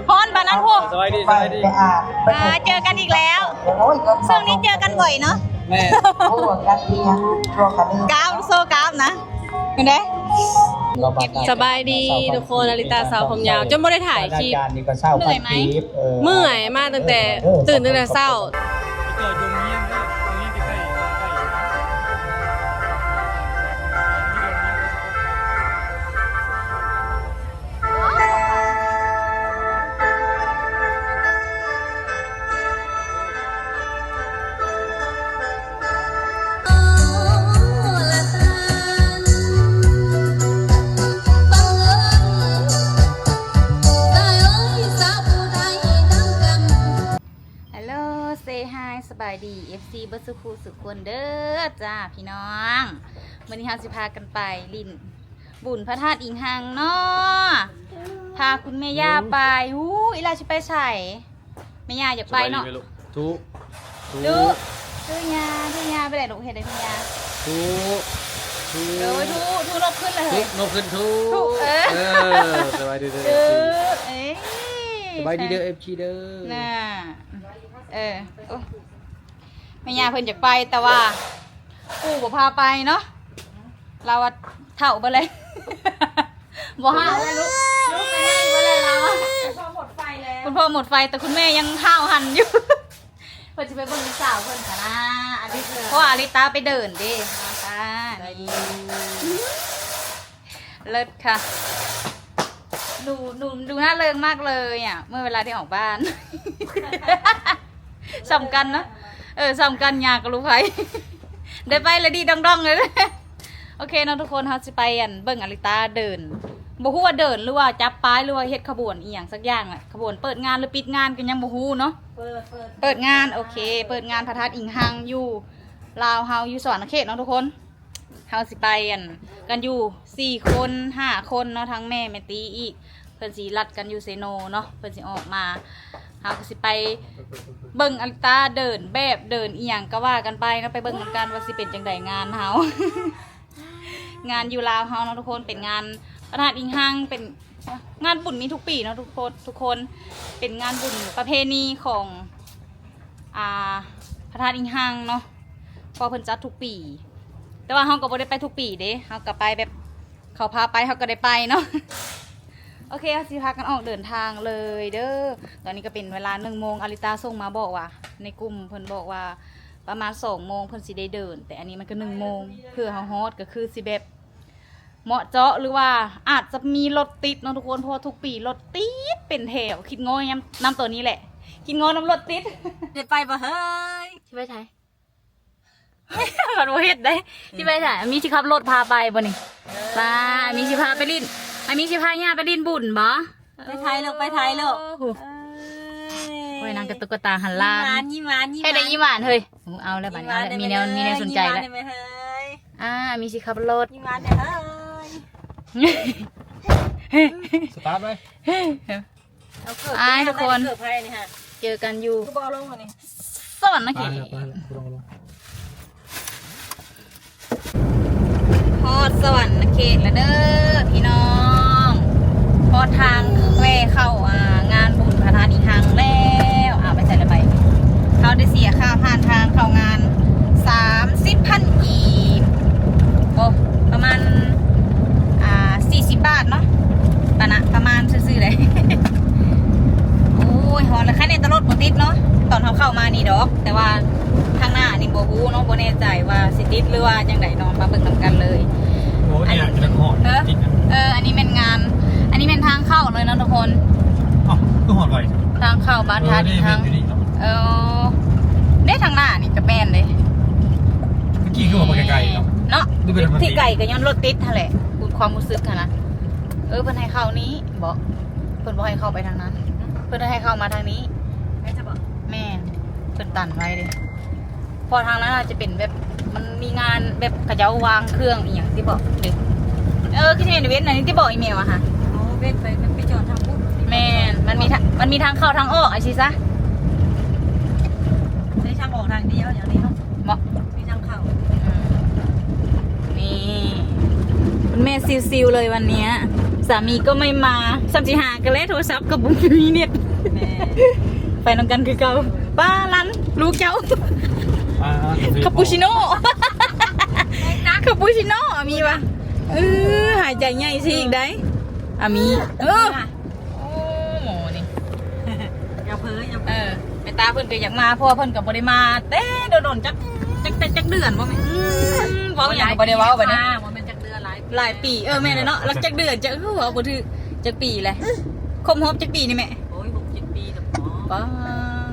ຮ້อนปานนั้นพุ้น สบายดี สบายดี อ่า เจอกันอีกแล้ว ช่วงนี้เจอกันบ่อยเนาะ แม่น กล้าม โชว์กล้ามนะ เห็นไหม สบายดีทุกคน อาริตาสาวผมยาว จนบ่ได้ถ่ายคลิป เหนื่อยไหม เมื่อย มาตั้งแต่ ตื่นตั้งแต่เช้า ฮัลโหล เซฮาย สบายดี เอฟซี เบิดสุขุสุขคนเด้อจ้าพี่น้อง มื้อนี้เฮาสิพากันไปลิ้นบุญพระธาตุอิงหังเนาะ พาคุณแม่ย่าไป อู้ อีหล่าสิไปไส แม่ย่าอยากไปเนาะ สบายดีไหมลูก ทุ ทุ ทุ ทุย่า ทุย่าไปไหนลูก เฮ็ดได้ทุย่า ทุ ทุ โดย ทุ ทุนกขึ้นเลย ทุนกขึ้น ทุ ทุ เออ เออ สบายดีเด้อ เออ เอ้ย สบายดีเด้อ เอฟซี เด้อ น่า เออ โอ้ แม่ย่าเพิ่นอยากไป แต่ว่าปู่บ่พาไปเนาะ ลาวว่าเฒ่าเบิดแล้ว บ่ห้าวแล้วลูก ลูกไปไหนเบิดแล้วลาวว่า คุณพ่อหมดไฟแล้ว คุณพ่อหมดไฟ แต่คุณแม่ยังห้าวหันอยู่ เพิ่นสิไปเบิ่งลูกสาวเพิ่นหั้นนะ อันนี้คือ เพราะว่าอาริตาไปเดินเด้ มาค่ะ นี่ เลิศค่ะ หนู หนูดูร่าเริงมากเลยอะ เมื่อเวลาที่ออกบ้าน สำคัญเนาะ เออ สำคัญ ยากกับลูกไผ ได้ไปแล้วดีดองๆเลย โอเคเนาะทุกคน เฮาสิไป อั่น เบิ่งอาริตาเดิน บ่ฮู้ว่าเดิน หรือว่าจับป้าย หรือว่าเฮ็ดขบวนอีหยังสักอย่างแหละ ขบวนเปิดงานหรือปิดงานก็ยังบ่ฮู้เนาะ เปิด เปิด เปิดงาน โอเค เปิดงานพระธาตุอิงหังอยู่ลาวเฮา อยู่สวรรณเขตเนาะทุกคน เฮาสิไป อั่น กันอยู่สี่คน ห้าคนเนาะ ทั้งแม่ แม่ตี้อีก เพิ่นสิลัดกันอยู่เซโนเนาะ เพิ่นสิออกมา เฮาก็สิไปเบิ่งอาริตาเดินแบบเดินอีหยังก็ว่ากันไปเนาะ ไปเบิ่งนำกันว่าสิเป็นจั่งใดงานเฮา งานอยู่ลาวเฮาเนาะทุกคน เป็นงานพระธาตุอิงหัง เป็นงานบุญมีทุกปีเนาะทุกคน ทุกคน เป็นงานบุญประเพณีของ อ่า พระธาตุอิงหังเนาะ เพราะเพิ่นจัดทุกปี แต่ว่าเฮาก็บ่ได้ไปทุกปีเด้ เฮาก็ไปแบบเขาพาไป เฮาก็ได้ไปเนาะ โอเค เฮาสิพากันออกเดินทางเลยเด้อ ตอนนี้ก็เป็นเวลาหนึ่งโมง อาริตาส่งมาบอกว่า ในกลุ่มเพิ่นบอกว่าประมาณสองโมงเพิ่นสิได้เดิน แต่อันนี้มันก็หนึ่งโมง เพื่อเฮาฮอดก็คือสิแบบ เหมาะเจาะ หรือว่าอาจจะมีรถติดเนาะทุกคน เพราะว่าทุกปีรถติดเป็นแถว คิดง้อยนำ นำตัวนี้แหละ คิดง้อยนำรถติด ได้ไปบ่เฮ้ย สิไปไส มันบ่เฮ็ดได้ สิไปไส มีสิขับรถพาไปบ่นี่ เออ ป้า มีสิพาไปลิ้น อันมีสิพาย่าไปลิ้นบุญบ่ ไปไทยลูก ไปไทยลูก โอ้โห เอ้ย โอ้ย นางกระตุกกระตาหันหล้าน ยิ้มหวาน ยิ้มหวาน เฮ็ดได้ยิ้มหวานเฮ้ย เอาแล้วบัดนี้ เอาแล้ว มีแนว มีแนวสนใจแล้ว ยิ้มหวานได้ไหมเฮ้ย อ่า มีสิขับรถ ยิ้มหวานได้เฮ้ย สตาร์ทไว้ เอาเกิบ อ่า ทุกคน เกิบไผนี่ฮะ เจอกันอยู่ คือบ่เอาลงอันนี้ สวรรค์นคร ไปแล้ว ไปแล้ว ลง ลง ฮอดสวรรค์นครแล้วเด้อพี่น้อง ฮอดทางแว่เข้า อ่า งานบุญพระธาตุอิงหังแล้ว อ่า ไปใส่ละไป เขาได้เสียค่าผ่านทางเข้างานสามสิบพันกีบ โอ้ ประมาณ อ่า สี่สิบบาทเนาะ ปะนะ ประมาณซื่อๆเลย โอ้ย ฮอดแล้ว ใครแน่แต่รถบ่ติดเนาะ ตอนเขาเข้ามานี่ดอก แต่ว่า ทางหน้านี่บ่ฮู้เนาะ บ่แน่ใจว่าสิติดหรือว่าจั่งใดเนาะ มาเบิ่งนำกันเลย โอ้ อันนี้ เนี่ยจะฮอด เออ ติดนะ เออ อันนี้แม่นงาน อันนี้แม่นทางเข้าเลยเนาะทุกคน อ้าว คือฮอดไว ทางเข้าบ้าน เออ ธาตุอิงหัง นี่แม่นอยู่นี่เนาะ เออ เด้ ทางหน้านี่ก็แม่นเด้ เมื่อกี้คือว่าไปไกลๆเนาะ เนาะ ดูเป็นทาง ที่ไกลก็ย้อนรถติดหั่นแหละ ความรู้สึกหั่นนะ เออ เพิ่นให้เข้านี้บ่ เพิ่นบ่ให้เข้าไปทางนั้น เพิ่นให้เข้ามาทางนี้ แม่นจะบอก แม่น เพิ่นตันไว้เด้ เพราะทางนั้นอาจจะเป็นแบบ มันมีงานแบบเขาเจ้าวางเครื่องอีหยังติบอก เด้ เออ คือเห็นเว้นอันนี้ติบอกอีเมลอะค่ะ อ๋อ เว้นไป มันไปจอดทางพุ้น แม่น มันมีทาง มันมีทางเข้าทางออก อาชีซะ ได้ทางออกทางเดียวอย่างนี้เนาะ บ่ มีทางเข้า อืม นี่ คุณแม่ชิลๆเลยวันเนี้ย ສາມີກໍໄມ່ມາ ສ່ຳຊິຫາກັນແລ້ວ ໂທລະສັບກໍບໍ່ມີເນັດ. ແມ່ນ ໄປນຳກັນຄືເກົ່າ. ປ້າລັນ ລູກເຈົ້າ ອ່າ ຄາປູຊິໂນ ຄາປູຊິໂນ ອາມີວ່າ ເອີ ຫາຍໃຈໃຫຍ່ຊິອີກໄດ໋ ອາມີ ເອີ ໂອ້ ໝໍນີ້ ຢ່າເຜີ ຢ່າເຜີ. ເອີ ແມ່ຕາເພິ່ນກໍຢາກມາ ເພາະວ່າເພິ່ນກໍບໍ່ໄດ້ມາແຕ່ດົນໆ ຈັກ ຈັກ ຈັກເດືອນບໍ່ແມ່ນ? ອືມ ເວົ້າຫຍັງກໍບໍ່ໄດ້ເວົ້າບັດນີ້ ບໍ່ແມ່ນຈັກເດືອນ ຫຼາຍ ຫຼາຍປີ. ເອີ ແມ່ນແຫຼະເນາະ ຫຼັງຈາກເດືອນ ຈັກ ເວົ້າບໍ່ຖືກ ຈັກປີແຫຼະ? ຄົບຮອບຈັກປີນີ້ແມ່? ໂອ້ຍ ຫົກເຈັດປີແລ້ວ. ປ້າ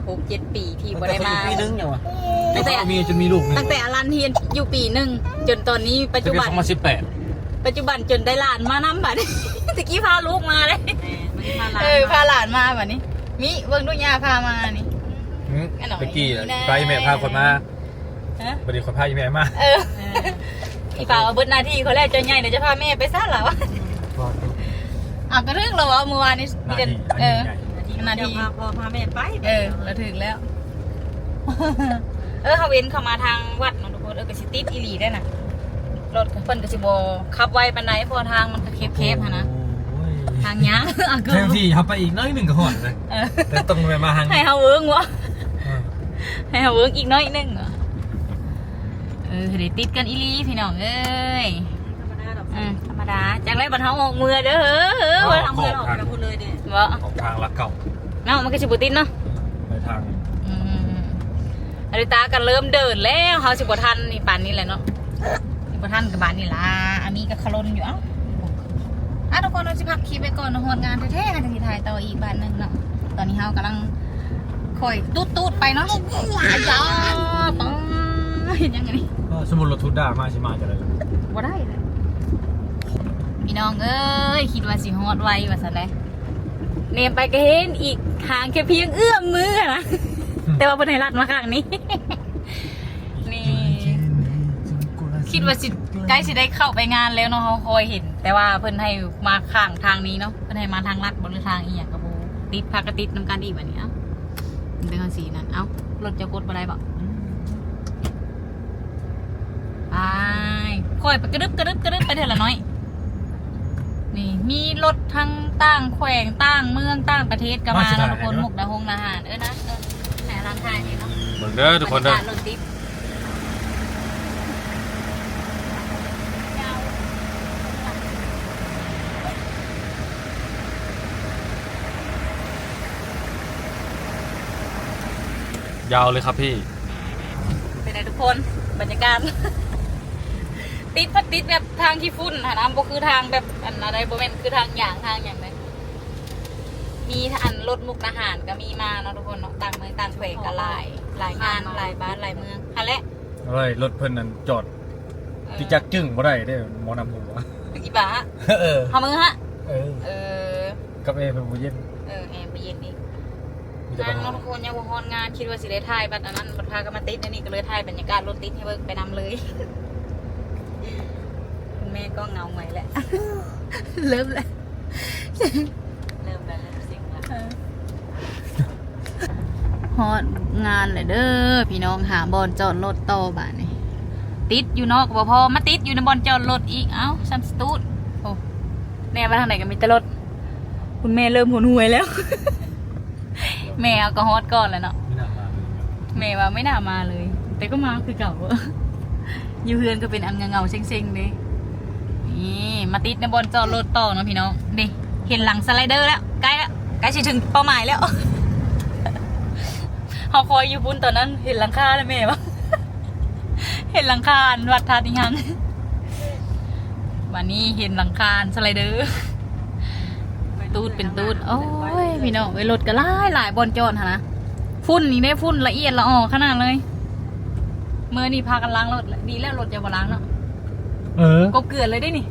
ຫົກເຈັດປີທີ່ບໍ່ໄດ້ມາ ຕັ້ງແຕ່ມີລູກ ຕັ້ງແຕ່ອາລັນຮຽນຢູ່ປີໜຶ່ງ ຈົນຕອນນີ້ປັດຈຸບັນ ສອງພັນສິບແປດ ປັດຈຸບັນຈົນໄດ້ຫຼານມານຳບັດນີ້. ຕະກີ້ພາລູກມາເດ້ ເອີ ພາຫຼານມາບັດນີ້. ມີເບິ່ງດູ ຍ່າພາມານີ້ ອືມ ຕະກີ້ໄປແມ່ພາຂ້ອຍມາ ຮະ ບັດນີ້ຂ້ອຍພາອີ່ແມ່ມາ ເອີ ອີ່ປາວເອົາເບິດໜ້າທີ່ຂ້ອຍແລ້ວ ເຈົ້າໃຫຍ່ແລ້ວ ຈະພາແມ່ໄປຊະລາວ. ອ້າວ ກໍຖືກແລ້ວເວົ້າມື້ວານນີ້ ມີແຕ່ ເອີ ໜ້າທີ່ ພາພໍ່ພາແມ່ໄປ ເອີ ລະຖືກແລ້ວ. ເອີ ເຮົາເວັນເຂົ້າມາທາງວັດເນາະທຸກຄົນ ເອີ ກໍຊິຕິດອີ່ຫຼີໄດ໋ນະ. ລົດເພິ່ນກໍຊິບໍ່ຂັບໄວປານໃດ ເພາະວ່າທາງມັນກໍແຄບໆຫັ້ນນະ ໂອ້ຍ ທາງຍາກ ແທນທີ່ເຮົາໄປອີກໜ້ອຍໜຶ່ງກໍຮອດເລີຍ ເອີ ແຕ່ຕ້ອງແວະມາທາງ ໃຫ້ເຮົາເວີງບໍ່? ເອີ ໃຫ້ເຮົາເວີງອີກໜ້ອຍໜຶ່ງ. ເອີ ໄດ້ຕິດກັນອີ່ຫຼີພີ່ນ້ອງເອີຍ ທຳມະດາດອກ ອືມ ທຳມະດາ. ຈັກແລ້ວບັດເຮົາອອກເມືອເດີ ເອີ ເຮົາອອກທາງ ເຮົາເມືອອອກ ອອກທາງພຸ້ນເລີຍເດ້ ບໍ່ ອອກທາງຫຼັກເກົ້າເນາະ ມັນກໍຊິບໍ່ຕິດເນາະ ໄປທາງ ອືມ ອາລິຕາກໍເລີ່ມເດີນແລ້ວ ເຮົາຊິບໍ່ທັນນີ້ປານນີ້ແຫຼະເນາະ ຊິບໍ່ທັນກໍບາດນີ້ລະ ອາມີກໍຄາລົນຢູ່. ເອົ້າ ອ່ະ ທຸກຄົນ ເຮົາຊິພັກຄລິບໄວ້ກ່ອນເນາະ ຮອດງານແທ້ໆ ກໍຊິຖ່າຍຕໍ່ອີກບາດໜຶ່ງເນາະ. ຕອນນີ້ເຮົາກຳລັງຄ່ອຍຕູດໆໄປເນາະ ອາຢາ ປ້າ ເຮັດຫຍັງອັນນີ້ ເອີ ສົມມຸດລົດທູດດາມາ ຊິມາຈັ່ງໃດ ບໍ່ໄດ້ເລີຍ ພີ່ນ້ອງເອີຍ ຄິດວ່າຊິຮອດໄວວ່າຊັ້ນໃດ ແນມໄປກໍເຫັນອີກ ຫ່າງແຄ່ພຽງເອື້ອມມືຫັ້ນນະ ແຕ່ວ່າເພິ່ນໃຫ້ລັດມາຂ້າງນີ້ ນີ້ ຄິດວ່າຊິ ໃກ້ຊິໄດ້ເຂົ້າໄປງານແລ້ວເນາະ ເຮົາຄ່ອຍເຫັນ ແຕ່ວ່າເພິ່ນໃຫ້ມາຂ້າງທາງນີ້ເນາະ ເພິ່ນໃຫ້ມາທາງລັດບໍ່ ຫຼືທາງອີ່ຫຍັງກໍບໍ່ຮູ້ ຕິດ ພາກັນຕິດນຳກັນອີກບັດນີ້. ເອົ້າ ເລື່ອງສີນັ້ນ ເອົ້າ ລົດເຈົ້າກົດບໍ່ໄດ້ບໍ? ອືມ ໄປ ຄ່ອຍໄປກະດຶບ ກະດຶບ ກະດຶບໄປເທື່ອລະໜ້ອຍ. ນີ້ ມີລົດທັງຕ່າງແຂວງ ຕ່າງເມືອງ ຕ່າງປະເທດກໍມາເນາະທຸກຄົນ ມຸກດາຫົງດາຫານ ເອີນະ ເອີ ໃຫ້ອາລັນຖ່າຍໃຫ້ເນາະ ເບິ່ງເດີທຸກຄົນເດີ ບັນຍາກາດລົດຕິດ ยาวเลยครับพี่ เป็นไงทุกคน บรรยากาศ ติดพัดติดแบบทางขี้ฝุ่นหั้นนะ บ่คือทางแบบอันนั้นใด บ่แม่นคือทางหยางทางหยังใด มีอันรถมุกดาหารก็มีมาเนาะทุกคนเนาะ ต่างเมืองต่างแขวงก็หลาย หลายงาน หลายบ้าน หลายเมือง หั้นแหละ เอ้ย รถเพิ่นนั่นจอด เออ ติจักจึ้งบ่ได้เด้ หมอนำหัว อีบ้า เออ เฮามือฮะ เออ เออ กับแอร์เพิ่นบ่เย็น เออ แอร์บ่เย็นอีก มีแต่ปัญหา นั่งเนาะทุกคน ยังบ่ฮอดงาน คิดว่าสิได้ถ่ายบัดอันนั้น บัดพากันมาติดอันนี้ ก็เลยถ่ายบรรยากาศรถติดให้เบิ่งไปนำเลย คุณแม่ก็เหงาหงอยแหละ เริ่มแล้ว เริ่มแล้ว เริ่มเซ็งแล้ว เออ ฮอดงานแล้วเด้อพี่น้อง หาบ่อนจอดรถต่อบาดนี้ ติดอยู่เนาะ ก็บ่พอ มาติดอยู่ในบ่อนจอดรถอีก เอ้า ซ้ำสตูด โอ้ แน่ว่าทางไหนก็มีแต่รถ คุณแม่เริ่มหนหวยแล้ว แม่เอาก็ฮอดก่อนแล้วเนาะ ไม่น่ามาเลย แม่ว่าไม่น่ามาเลย แต่ก็มาคือเก่า อยู่เฮือนก็เป็นอันเหงาๆเซ็งๆเด้ นี่มาติดในบ่อนจอดรถต่อเนาะพี่น้อง นี่เห็นหลังสไลเดอร์แล้ว ใกล้แล้ว ใกล้สิถึงเป้าหมายแล้ว เฮาคอยอยู่พุ้นตอนนั้น เห็นหลังคาแล้วแม่ว่า เห็นหลังคาวัดธาตุอีหยัง บัดนี้เห็นหลังคาสไลเดอร์ ตูดเป็นตูด โอ้ย พี่น้องเอ้ย รถก็หลายหลายบ่อนจอดหั่นนะ ฝุ่นนี่ได้ ฝุ่นละเอียดละออขนาดเลย มื้อนี้พากันล้างรถแล้ว ดีแล้วรถจะบ่ล้างเนาะ เออ กบเกลือนเลยเด้นี่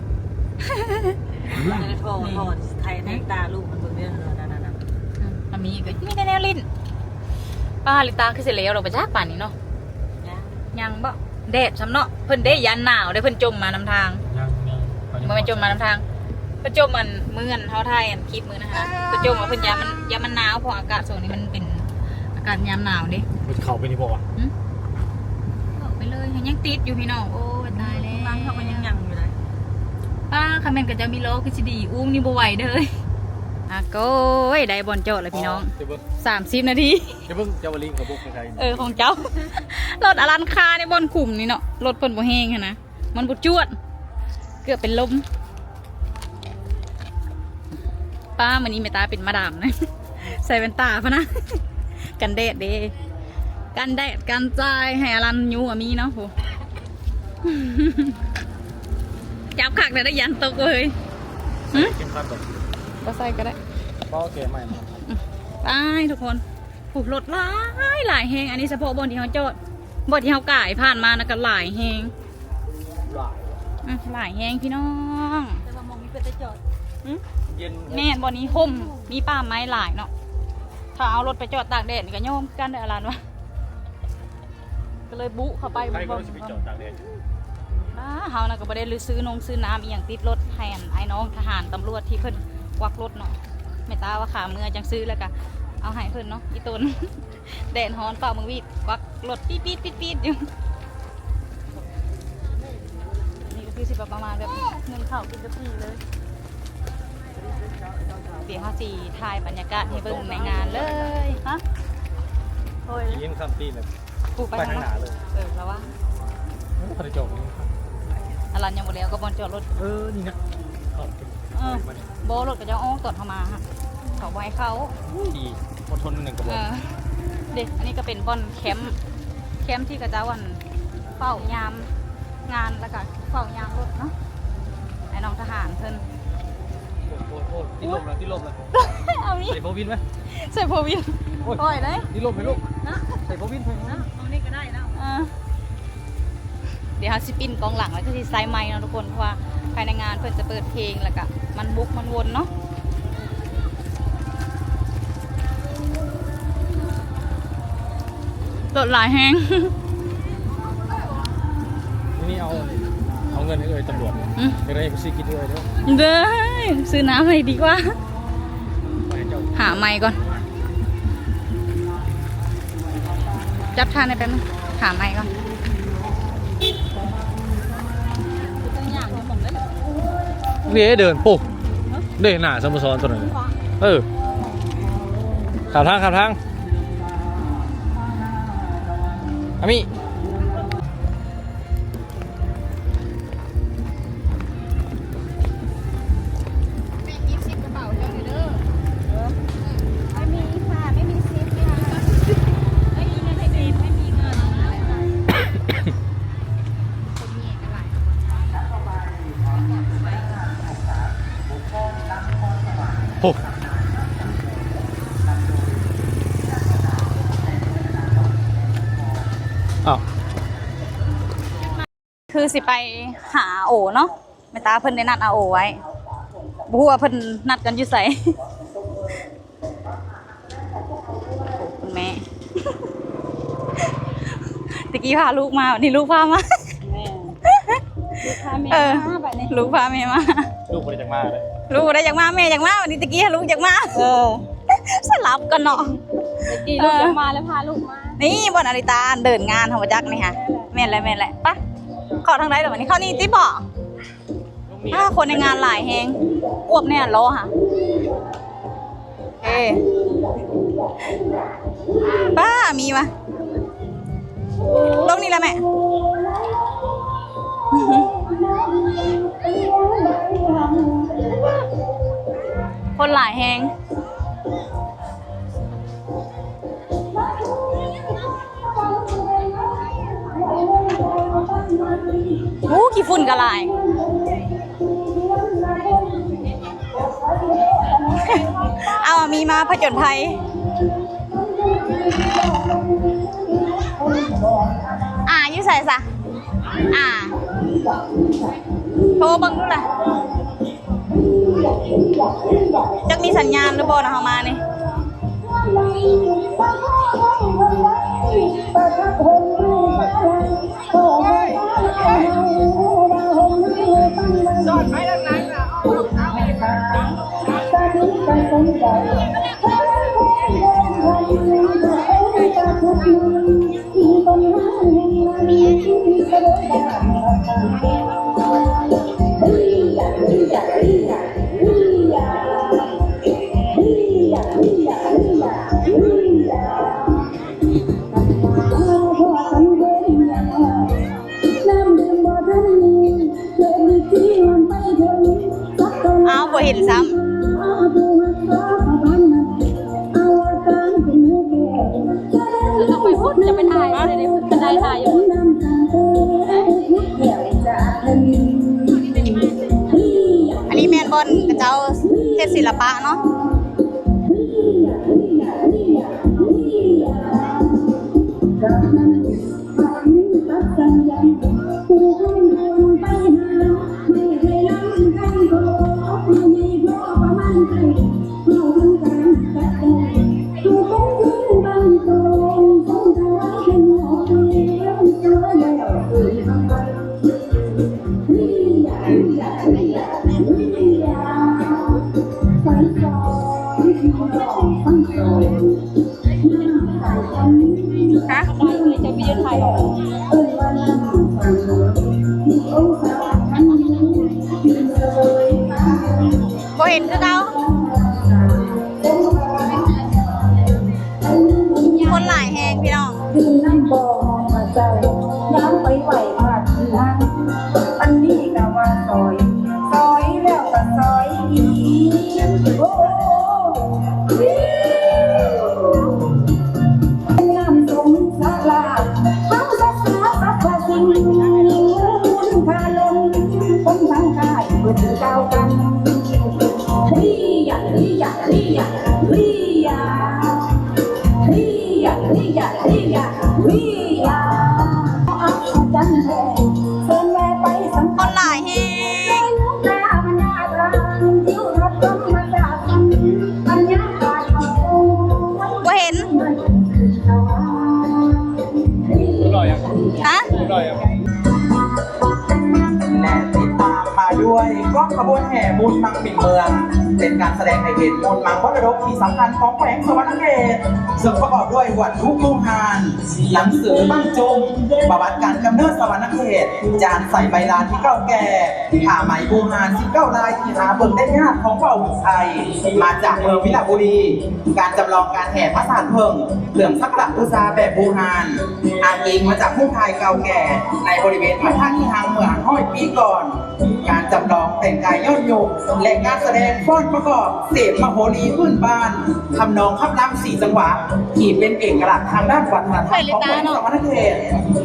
ถอด ถอดไทยในตาลูกมันเบิ่งเด้อ นั่นๆๆ อ่ะ มีก็มีแต่แนวลิ้น ป้าลิตาคือสิแล้วเราไปจักป่านนี้เนาะ ยัง ยังบ่ แดดซ้ำเนาะ เพิ่นเด้ย้านหนาวเด้ เพิ่นจ่มมานำทาง ยัง ยัง บ่แม่นจ่มมานำทาง เพิ่นจ่มอันมื้ออันเฮาถ่ายอันคลิปมื้อนั้นหั่นนะ เพิ่นจ่มว่าเพิ่นย้านมัน ย้านมันหนาว เพราะอากาศช่วงนี้มันเป็นอากาศยามหนาวเด้ มันเข้าไปนี่บ่วะ หึ เข้าไปเลย ยังติดอยู่พี่น้อง โอ้ย ตายแล้ว ทางเขาก็ยังยังอยู่นะ ປ້າ ຄັນແມ່ນເຂົາເຈົ້າມີລໍ້ຄືຊິດີ ອູ້ມນີ້ບໍ່ໄຫວເດີ້. ອາໂກຍ ໄດ້ບ່ອນຈອດແລ້ວພີ່ນ້ອງ. ເຈົ້າເບິ່ງ ສາມສິບນາທີ ເຈົ້າເບິ່ງ ເຈົ້າວ່າລີງເຂົາບົກໃຫ້ໃຜ? ເອີ ຂອງເຈົ້າ. ລົດອາລັນຄາໃນບ່ອນຂຸມນີ້ເນາະ ລົດເພິ່ນບໍ່ແຮງຫັ້ນນະ ມັນບໍ່ຈວດ ເກືອບເປັນລົມ. ປ້າ ມື້ນີ້ແມ່ຕາເປັນມາດາມນະ ໃສ່ແວ່ນຕາພະນະ ກັນແດດເດ້ ກັນແດດກັນຈາຍ ໃຫ້ອາລັນຍຸງອາມີເນາະ. ໂຫ ຈັບຄັກແລ້ວໄດ້ ຢ້ານຕົກເວີຍ. ຫຶ ເຂັມຂັດບໍ່? ບໍ່ໃສ່ກໍໄດ້ ບໍ່ ແກະໃໝ່ມາ. ອືມ ໄປທຸກຄົນ. ໂອ້ ລົດຫຼາຍ ຫຼາຍແຮງ. ອັນນີ້ສະເພາະບ່ອນທີ່ເຮົາຈອດ ບ່ອນທີ່ເຮົາກາຍຜ່ານມານະ ກໍຫຼາຍແຮງ ຫຼາຍ ອືມ ຫຼາຍແຮງພີ່ນ້ອງ. ແຕ່ວ່າໝ່ອງນີ້ເປັນຕາຈອດ ຫຶ ເຢັນ ແມ່ນ ບ່ອນນີ້ຮົ່ມ ມີປ່າໄມ້ຫຼາຍເນາະ. ຖ້າເອົາລົດໄປຈອດຕາກແດດນີ້ກໍຍອມຄືກັນເດີ້ ອາລັນວ່າ ກໍເລີຍບຸເຂົ້າໄປ. ໃຜກໍຊິໄປຈອດຕາກແດດ. ອ່າ ເຮົານະກໍບໍ່ໄດ້ຊື້ນົງຊື້ນ້ຳອີ່ຫຍັງຕິດລົດໃຫ້ອັນອ້າຍນ້ອງທະຫານຕຳຫຼວດທີ່ເພິ່ນກວັກລົດເນາະ. ແມ່ຕາວ່າຂາເມືອຈັ່ງຊື້ ແລ້ວກໍເອົາໃຫ້ເພິ່ນເນາະ ອີ່ຕົນ. ແດດຮ້ອນ ເປົ່າເບິ່ງຫວີດ ກວັກລົດປີດໆໆໆຢູ່. ນີ້ກໍຄືຊິປະມານແບບ ໜຶ່ງເຂົ້າກິນກັບປີ້ເລີຍ. ດຽວເຮົາຊິຖ່າຍບັນຍາກາດໃຫ້ເບິ່ງໃນງານເລີຍ. ຮະ ໂອ້ຍ ຍິງຄຳຕີນ ປູໄປ ໄປທາງໜ້າເລີຍ. ເອີ ລະວັງ ໂອ້ ບໍ່ໄດ້ຈອດ. ອາລັນຍັງບໍ່ແລ້ວກັບບ່ອນຈອດລົດ. ເອີ ນີ້ນະ ເຂົ້າໄປ. ເອີ ບໍ່ ລົດເຂົາເຈົ້າອອກຕອນເຮົາມາ ເຂົາບໍ່ໃຫ້ເຂົ້າ. ດີ ອົດທົນໜຶ່ງກໍບໍ່. ເອີ ເດ້ ອັນນີ້ກໍເປັນບ່ອນແຄມ ແຄມທີ່ເຂົາເຈົ້າ ອັນ ເຝົ້າຍາມງານ ແລ້ວກໍເຝົ້າຍາມລົດເນາະ ໃຫ້ນ້ອງທະຫານເພິ່ນ. ໂອ້ຍ ໂອ້ຍ ໂອ້ຍ ຕິດລົມແລ້ວ ຕິດລົມແລ້ວ. ເອົານີ້ ໃສ່ໂຟວິນໄວ້ ໃສ່ໂຟວິນ. ໂອ້ຍ ປ່ອຍເດ້ ຕິດລົມໃຫ້ລູກ ເນາະ ໃສ່ໂຟວິນໄປເນາະ. ເອົານີ້ກໍໄດ້ແລ້ວ ເອີ. ດຽວເຮົາຊິປິ່ນກ້ອງຫຼັງ ແລ້ວກໍຊິໃສ່ໄມເນາະທຸກຄົນ ເພາະວ່າພາຍໃນງານເພິ່ນຈະເປີດເພງ ແລ້ວກໍມັນບຸກມັນວົນເນາະ. ລົດຫຼາຍແຮງ. ນີ້ເອົາ ເອົາເງິນໃຫ້ເອື້ອຍຕຳຫຼວດ. ອືມ ຢາກໄດ້ໄປຊື້ກິນເອື້ອຍເດີ້. ເດີ້ ຊື້ນ້ຳໃຫ້ດີກວ່າ. ໄປເຈົ້າ ຫາໄມກ່ອນ. ຈັບທ່ານໃຫ້ແປັບໜຶ່ງ ຫາໄມກ່ອນ. ເວເດີນ ໂອ້ ເດ້ ໜ້າສະໂມສອນຕົວນັ້ນ. ເອີ ຂ້າມທາງ ຂ້າມທາງ ອາມິ. ແມ່ຍິບຊິບກະເປົາເຈົ້າເດີ້. ໄມ່ມີຄ່ະ ໄມ່ມີຊິບຄ່ະ ໄມ່ມີເງິນ ໄມ່ມີເງິນ. ໂອ້ ອ້າວ ຄືຊິໄປຫາໂອເນາະ ແມ່ຕາເພິ່ນໄດ້ນັດອາໂອໄວ້ ບໍ່ຮູ້ວ່າເພິ່ນນັດກັນຢູ່ໃສ. ໂອ້ ຄຸນແມ່ ຕະກີ້ພາລູກມາ ບັດນີ້ລູກພາມາ. ແມ່ນ ລູກພາແມ່ ເອີ ມາບັດນີ້ ລູກພາແມ່ມາ. ລູກບໍ່ໄດ້ຢາກມາເດ້ ລູກບໍ່ໄດ້ຢາກມາ ແມ່ຢາກມາ. ບັດນີ້ຕະກີ້ລູກຢາກມາ ເອີ ສະຫຼັບກັນເນາະ. ຕະກີ້ລູກຢາກມາ ເອີ ແລ້ວພາລູກມາ. ນີ້ບ່ອນອາລິຕາເດີນງານ ເຮົາບໍ່ຈັກນີ້ຫະ. ແມ່ນແຫຼະ ແມ່ນແຫຼະ ໄປ ເຂົ້າທາງໃດລະບັດນີ້ ເຂົ້ານີ້ຕິບໍ? ອ້າ ຄົນໃນງານຫຼາຍແຮງ ອວບແນ່ລໍຫະ. ເອີ ປ້າ ມີວະ ລົງນີ້ລະແມ່. ຄົນຫຼາຍແຮງ. ໂອ້ ຂີ້ຝຸ່ນກໍຫຼາຍ. ເອົາ ມີມາຜະຈົນໄພ. ອາ ຢູ່ໃສຊະ? ອາ ໂທເບິ່ງດູລະ. ຈັກມີສັນຍານຫຼືບໍ່ນະ ເຮົາມານີ້. ຖ່າຍຢູ່. ອັນນີ້ແມ່ນບ່ອນເຂົາເຈົ້າເຮັດສິລະປະເນາະ. ບໍ່ເຫັນຄືເກົ່າ. ຄົນຫຼາຍແຮງພີ່ນ້ອງ. ຄົນຫຼາຍແຮງ. ບໍ່ເຫັນ. ຮະ? ແລະຕິດຕາມມາດ້ວຍກອງຂະບວນແຫ່ມູນມັງປິ່ນເມືອງ, ເປັນການສະແດງໃຫ້ເຫັນມູນມັງມໍລະດົກທີ່ສຳຄັນຂອງແຂວງສະຫວັນນະເຂດ, ເຊິ່ງປະກອບດ້ວຍວັດຖຸບູຮານ, ໜັງສືບັ້ງຈຸ້ມ, ປະຫວັດການກຳເນີດສະຫວັນນະເຂດ, ຈານໃສ່ໃບລານທີ່ເກົ່າແກ່, ຜ້າໄໝບູຮານສິບເກົ້າລາຍທີ່ຫາເບິ່ງໄດ້ຍາກຂອງເຜົ່າໄທ ມາຈາກເມືອງວິລະບູລີ, ການຈຳລອງການແຫ່ພະສາດເຜິ້ງ, ເຄື່ອງສັກກາລະບູຊາແບບບູຮານ ອ້າງອີງມາຈາກຮູບຖ່າຍເກົ່າແກ່ໃນບໍລິເວນພະທາດອີຮັງເມື່ອຫ້າຮ້ອຍປີກ່ອນ, ການຈຳລອງແຕ່ງກາຍຍ້ອນຍຸກ ແລະ ການສະແດງຟ້ອນປະກອບເສບມະໂຫລີພື້ນບ້ານ ທຳນອງຄຳລຳສີ່ຈັງຫວະ ທີ່ເປັນເອກະລັກທາງດ້ານວັດທະນະທຳຂອງແຂວງສະຫວັນນະເຂດ.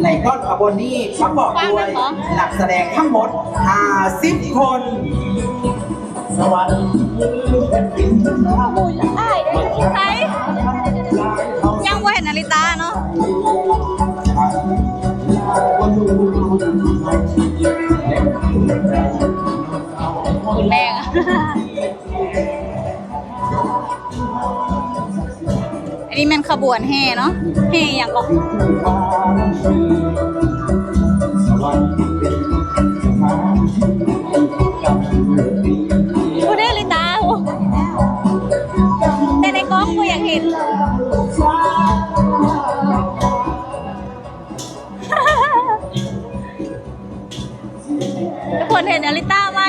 ໃນກອງຂະບວນນີ້ປະກອບດ້ວຍນັກສະແດງທັງໝົດຫ້າສິບຄົນ. ຍັງບໍ່ເຫັນອາລິຕາເນາະ. ແດງ. ອັນນີ້ແມ່ນຂະບວນແຫ່ເນາະ. ແຫ່ຫຍັງເກາະ? ຜູ້ໃດລິຕາ ແຕ່ໃນກ້ອງບໍ່ຢາກເຫັນ. ທຸກຄົນເຫັນອາລິຕາໄໝ?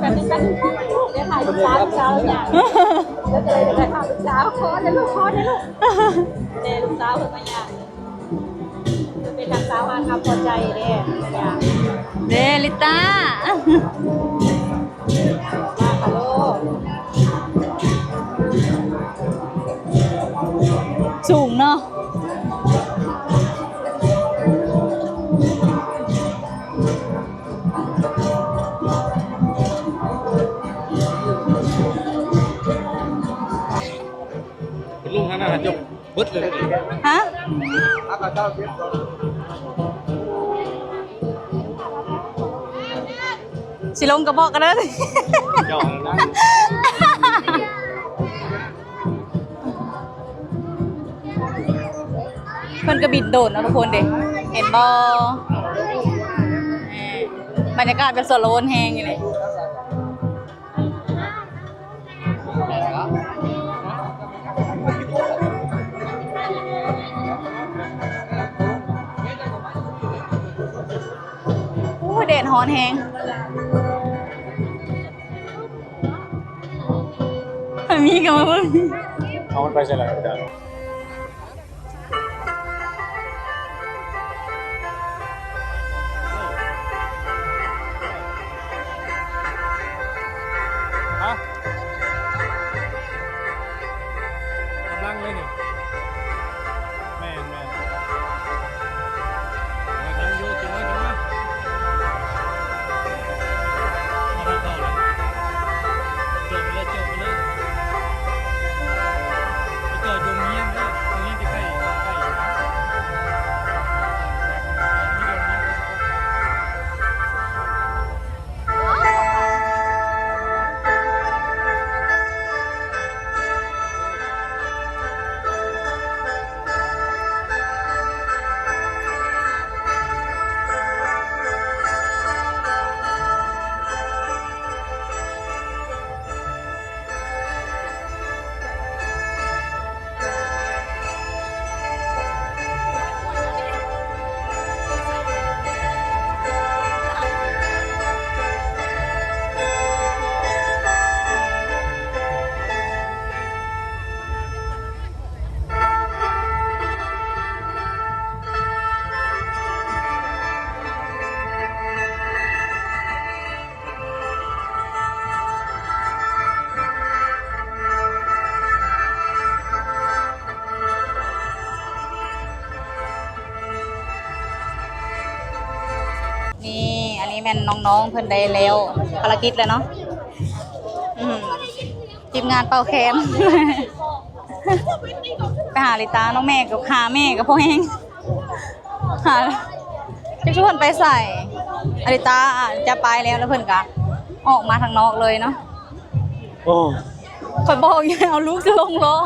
ໄປ ໄປ ໄປ ໄປ ໄປ ໄປຖ່າຍລູກສາວ ລູກສາວຫຍັງ ໄປ ໄປ ໄປຖ່າຍລູກສາວ ຂໍເດີ້ລູກ ຂໍເດີ້ລູກ ແຕ່ລູກສາວເພິ່ນມາຫຍັງ ເປັນນາງສາວຫາຄຳພໍໃຈເດ້ ເດ້ລິຕາ ສູງເນາະ. ເປັນລຸງທາງນັ້ນຈົບເບິດເລີຍ. ຮະ? ຊິລົງກະບອກກັນເດີ. ເພິ່ນກະບິນໂດຣນເນາະທຸກຄົນເດ້ ເຫັນບໍ່? ບັນຍາກາດແບບສະໂລນແຮງອີ່ຫຼີ. ໂອ້ ແດດຮ້ອນແຮງ. ມີກະມາເບິ່ງ ເອົາມັນໄປໃສລະອາຈານ? ຮະ? ແມ່ນນ້ອງໆເພິ່ນໄດ້ແລ້ວພາລະກິດແລ້ວເນາະ. ອືມ ທີມງານເປົ່າແຄນ ໄປຫາລິຕາເນາະ. ແມ່ກໍຫາແມ່ກໍບໍ່ແຮງ ຫາ ຈັກຊວນໄປໃສ. ອາລິຕາຈະໄປແລ້ວ ແລ້ວເພິ່ນກໍອອກມາທາງນອກເລີຍເນາະ. ໂອ້ ຂ້ອຍບອກຢູ່ ເອົາລູກລົງລໍ້.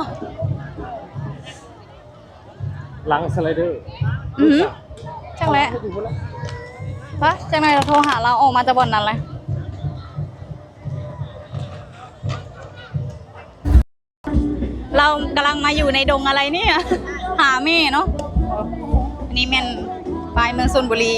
ຫຼັງສະໄລເດີ ອື ຈັກແຫຼະ ປະ ຈັກໜ່ອຍລາວໂທຫາລາວ ອອກມາຈາກບ່ອນນັ້ນແຫຼະ. ລາວກຳລັງມາຢູ່ໃນດົງອະໄລນີ້ ຫາແມ່ເນາະ. ອັນນີ້ແມ່ນປ້າຍເມືອງຊົນບຸລີ.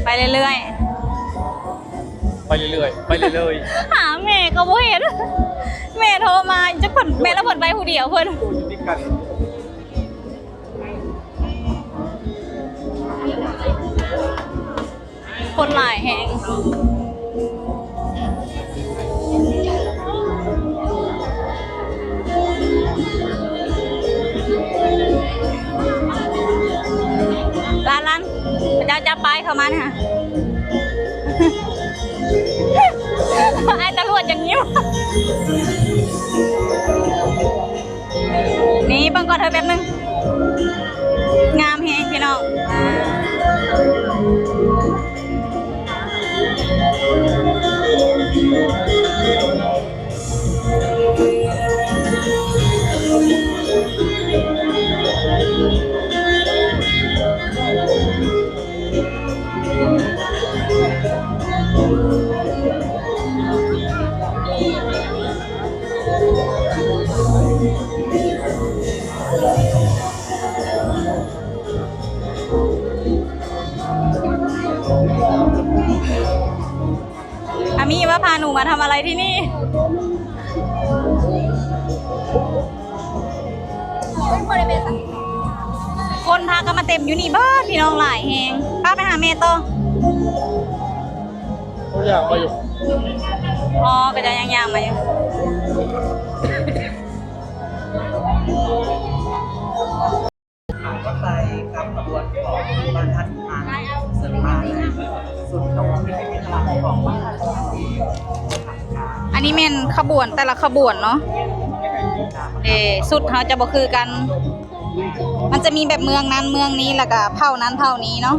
ໄປເລື້ອຍໆ ໄປເລື້ອຍໆ ໄປເລື້ອຍໆ ຫາແມ່ກໍບໍ່ເຫັນ. ແມ່ໂທມາ ຈັກເພິ່ນ ແມ່ລະເພິ່ນໄປຜູ້ດຽວເພິ່ນ. ຄົນຫຼາຍແຮງ. ລານ ລານ ເຂົາເຈົ້າຈັບປ້າຍເຂົ້າມານີ້ຫາ ອ້າຍຕຳຫຼວດຍັງຍິ້ມ. ນີ້ເບິ່ງກ່ອນເທີແປັບໜຶ່ງ. ງາມແຮງພີ່ນ້ອງ. ອາມີວ່າພາໜູມາທຳອະໄລທີ່ນີ້? ຄົນພາກັນມາເຕັມຢູ່ນີ້ເບີດ ພີ່ນ້ອງຫຼາຍແຮງ. ພາໄປຫາແມ່ຕໍ່. ເຂົາຍ່າງມາຢູ່. ອໍ ເຂົາເຈົ້າຍ່າງໆມາຢູ່. ອັນນີ້ແມ່ນຂະບວນ ແຕ່ລະຂະບວນເນາະ. ເອີ ຊຸດເຮົາຈະບໍ່ຄືກັນ ມັນຈະມີແບບເມືອງນັ້ນເມືອງນີ້ ແລ້ວກະເຜົ່ານັ້ນເຜົ່ານີ້ເນາະ.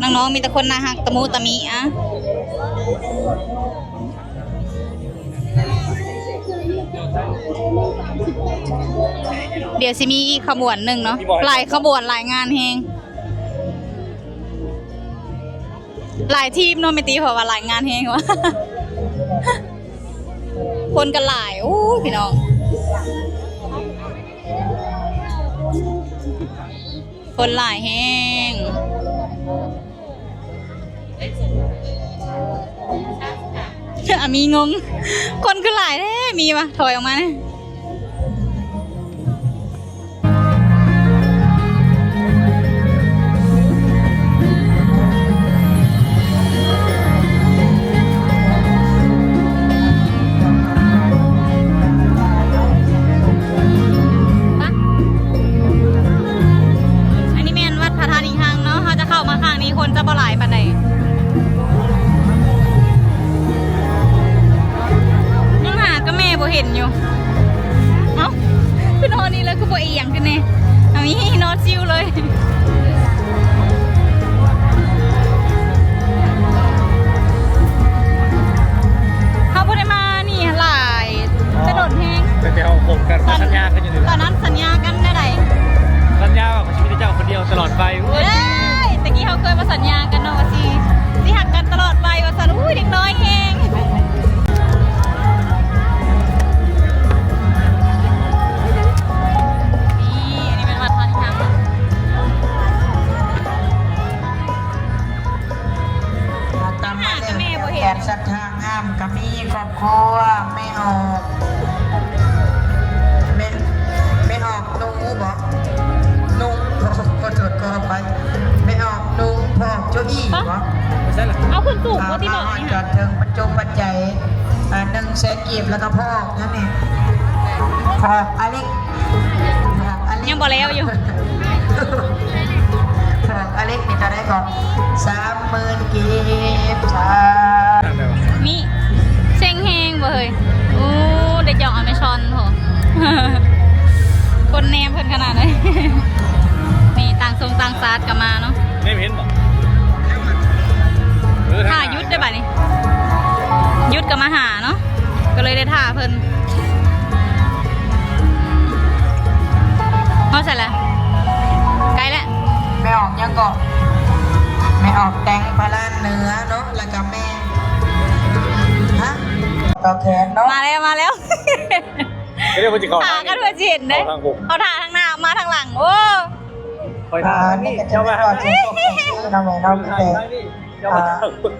ນ້ອງໆມີແຕ່ຄົນໜ້າຮັກ ຕະມຸຕະມິອະ. ດຽວຊິມີອີກຂະບວນໜຶ່ງເນາະ. ຫຼາຍຂະບວນ ຫຼາຍງານແຮງ ຫຼາຍທີມເນາະແມ່ຕິ ເພາະວ່າຫຼາຍງານແຮງວ່າ ຄົນກໍຫຼາຍ. ໂອ້ຍ ພີ່ນ້ອງ ຄົນຫຼາຍແຮງ. ອາມີງົງ ຄົນຄືຫຼາຍແທ້ ມີວະ ຖອຍອອກມາແດ່. ປະ ອັນນີ້ແມ່ນວັດພະທາດອີງຮັງເນາະ. ເຮົາຈະເຂົ້າມາຂ້າງນີ້ ຄົນຈະບໍ່ຫຼາຍປານໃດ. ຍັງຫາກັບແມ່ບໍ່ເຫັນຢູ່. ເອົ້າ ຂຶ້ນຮອດນີ້ແລ້ວຄືບໍ່ອີ່ຫຍັງຂຶ້ນແດ່? ເອົາ ມີຮອດຊິວເລີຍ. ເຮົາບໍ່ໄດ້ມານີ້ຫຼາຍ ແຕ່ດົນແຮງ. ຕັ້ງແຕ່ເຮົາຄົບກັນ ຕອນ ສັນຍາກັນຢູ່ນີ້ ຕອນນັ້ນສັນຍາກັນແນວໃດ? ສັນຍາວ່າຂ້ອຍຊິມີແຕ່ເຈົ້າຄົນດຽວຕະຫຼອດໄປ. ເອີຍ ແຕ່ກີ້ເຮົາເຄີຍມາສັນຍາກັນເນາະ ວ່າຊິ ຊິຮັກກັນຕະຫຼອດໄປວ່າຊັ້ນ. ໂອ້ຍ ເດັກນ້ອຍແຮງ. ນີ້ ອັນນີ້ແມ່ນວັດທາດອີງຮັງ. ຕາມມາເດີ ແຂກສັດທາງາມກໍມີ ຄອບຄົວແມ່ອອກ ແມ່ ແມ່ອອກໜູບໍ? ໜູ ຂໍໂທດ ຂໍອະໄພ ແມ່ອອກໜູ ພໍ່ອອກໂຈອີບໍ? ເອົາຂຶ້ນສູງ ມາ ບໍ່ຕິ ມາ ບອກ ຮອດ ນີ້ ຈອດເຖິງປັດຈຸປັດໄຈ ອ່າ ໜຶ່ງແສນກີບ ແລ້ວກໍພໍ່ອອກຫຍັງນີ້ ພໍ່ອອກອາເລັກ. ຍັງບໍ່ແລ້ວຢູ່. ຂະໜົມອາເລັກນີ້ເທົ່າໃດເກາະ? ສາມໝື່ນກີບ. ສາ ມີເສັງແຮງບໍ່ເຮີ້ຍ? ໂອ້ ໄດ້ຈອງອາເມຊອນພຸ້ນ. ຄົນແນມເພິ່ນຂະໜາດໃດ. ນີ້ຕ່າງຊົງຕ່າງຊາດກໍມາເນາະ. ແນມເຫັນບໍ່? ຖ້າຢຸດໄດ້ບາດນີ້ ຢຸດກໍມາຫາເນາະ. ກໍເລີຍໄດ້ຖ້າເພິ່ນ. ຮອດໃສລະ? ໃກ້ແລ້ວ. ແມ່ອອກຫຍັງເກາະ? ແມ່ອອກແຕງພະລານເໜືອເນາະ ແລ້ວກໍແມ່ ຮະ? ຕໍ່ແຂນເນາະ. ມາແລ້ວ ມາແລ້ວ. ກໍເລີຍເພິ່ນຊິເຂົ້າ ຖ້າກັນເພື່ອຊິເຫັນເດ້. ເຂົ້າທາງພຸ້ນ ເຂົາຖ້າທາງໜ້າ ມາທາງຫຼັງ. ໂອ້ ຂ້ອຍຖ້າທາງນີ້ ເຈົ້າມາທາງນີ້. ເນາະແມ່ເນາະ ມີແຕ່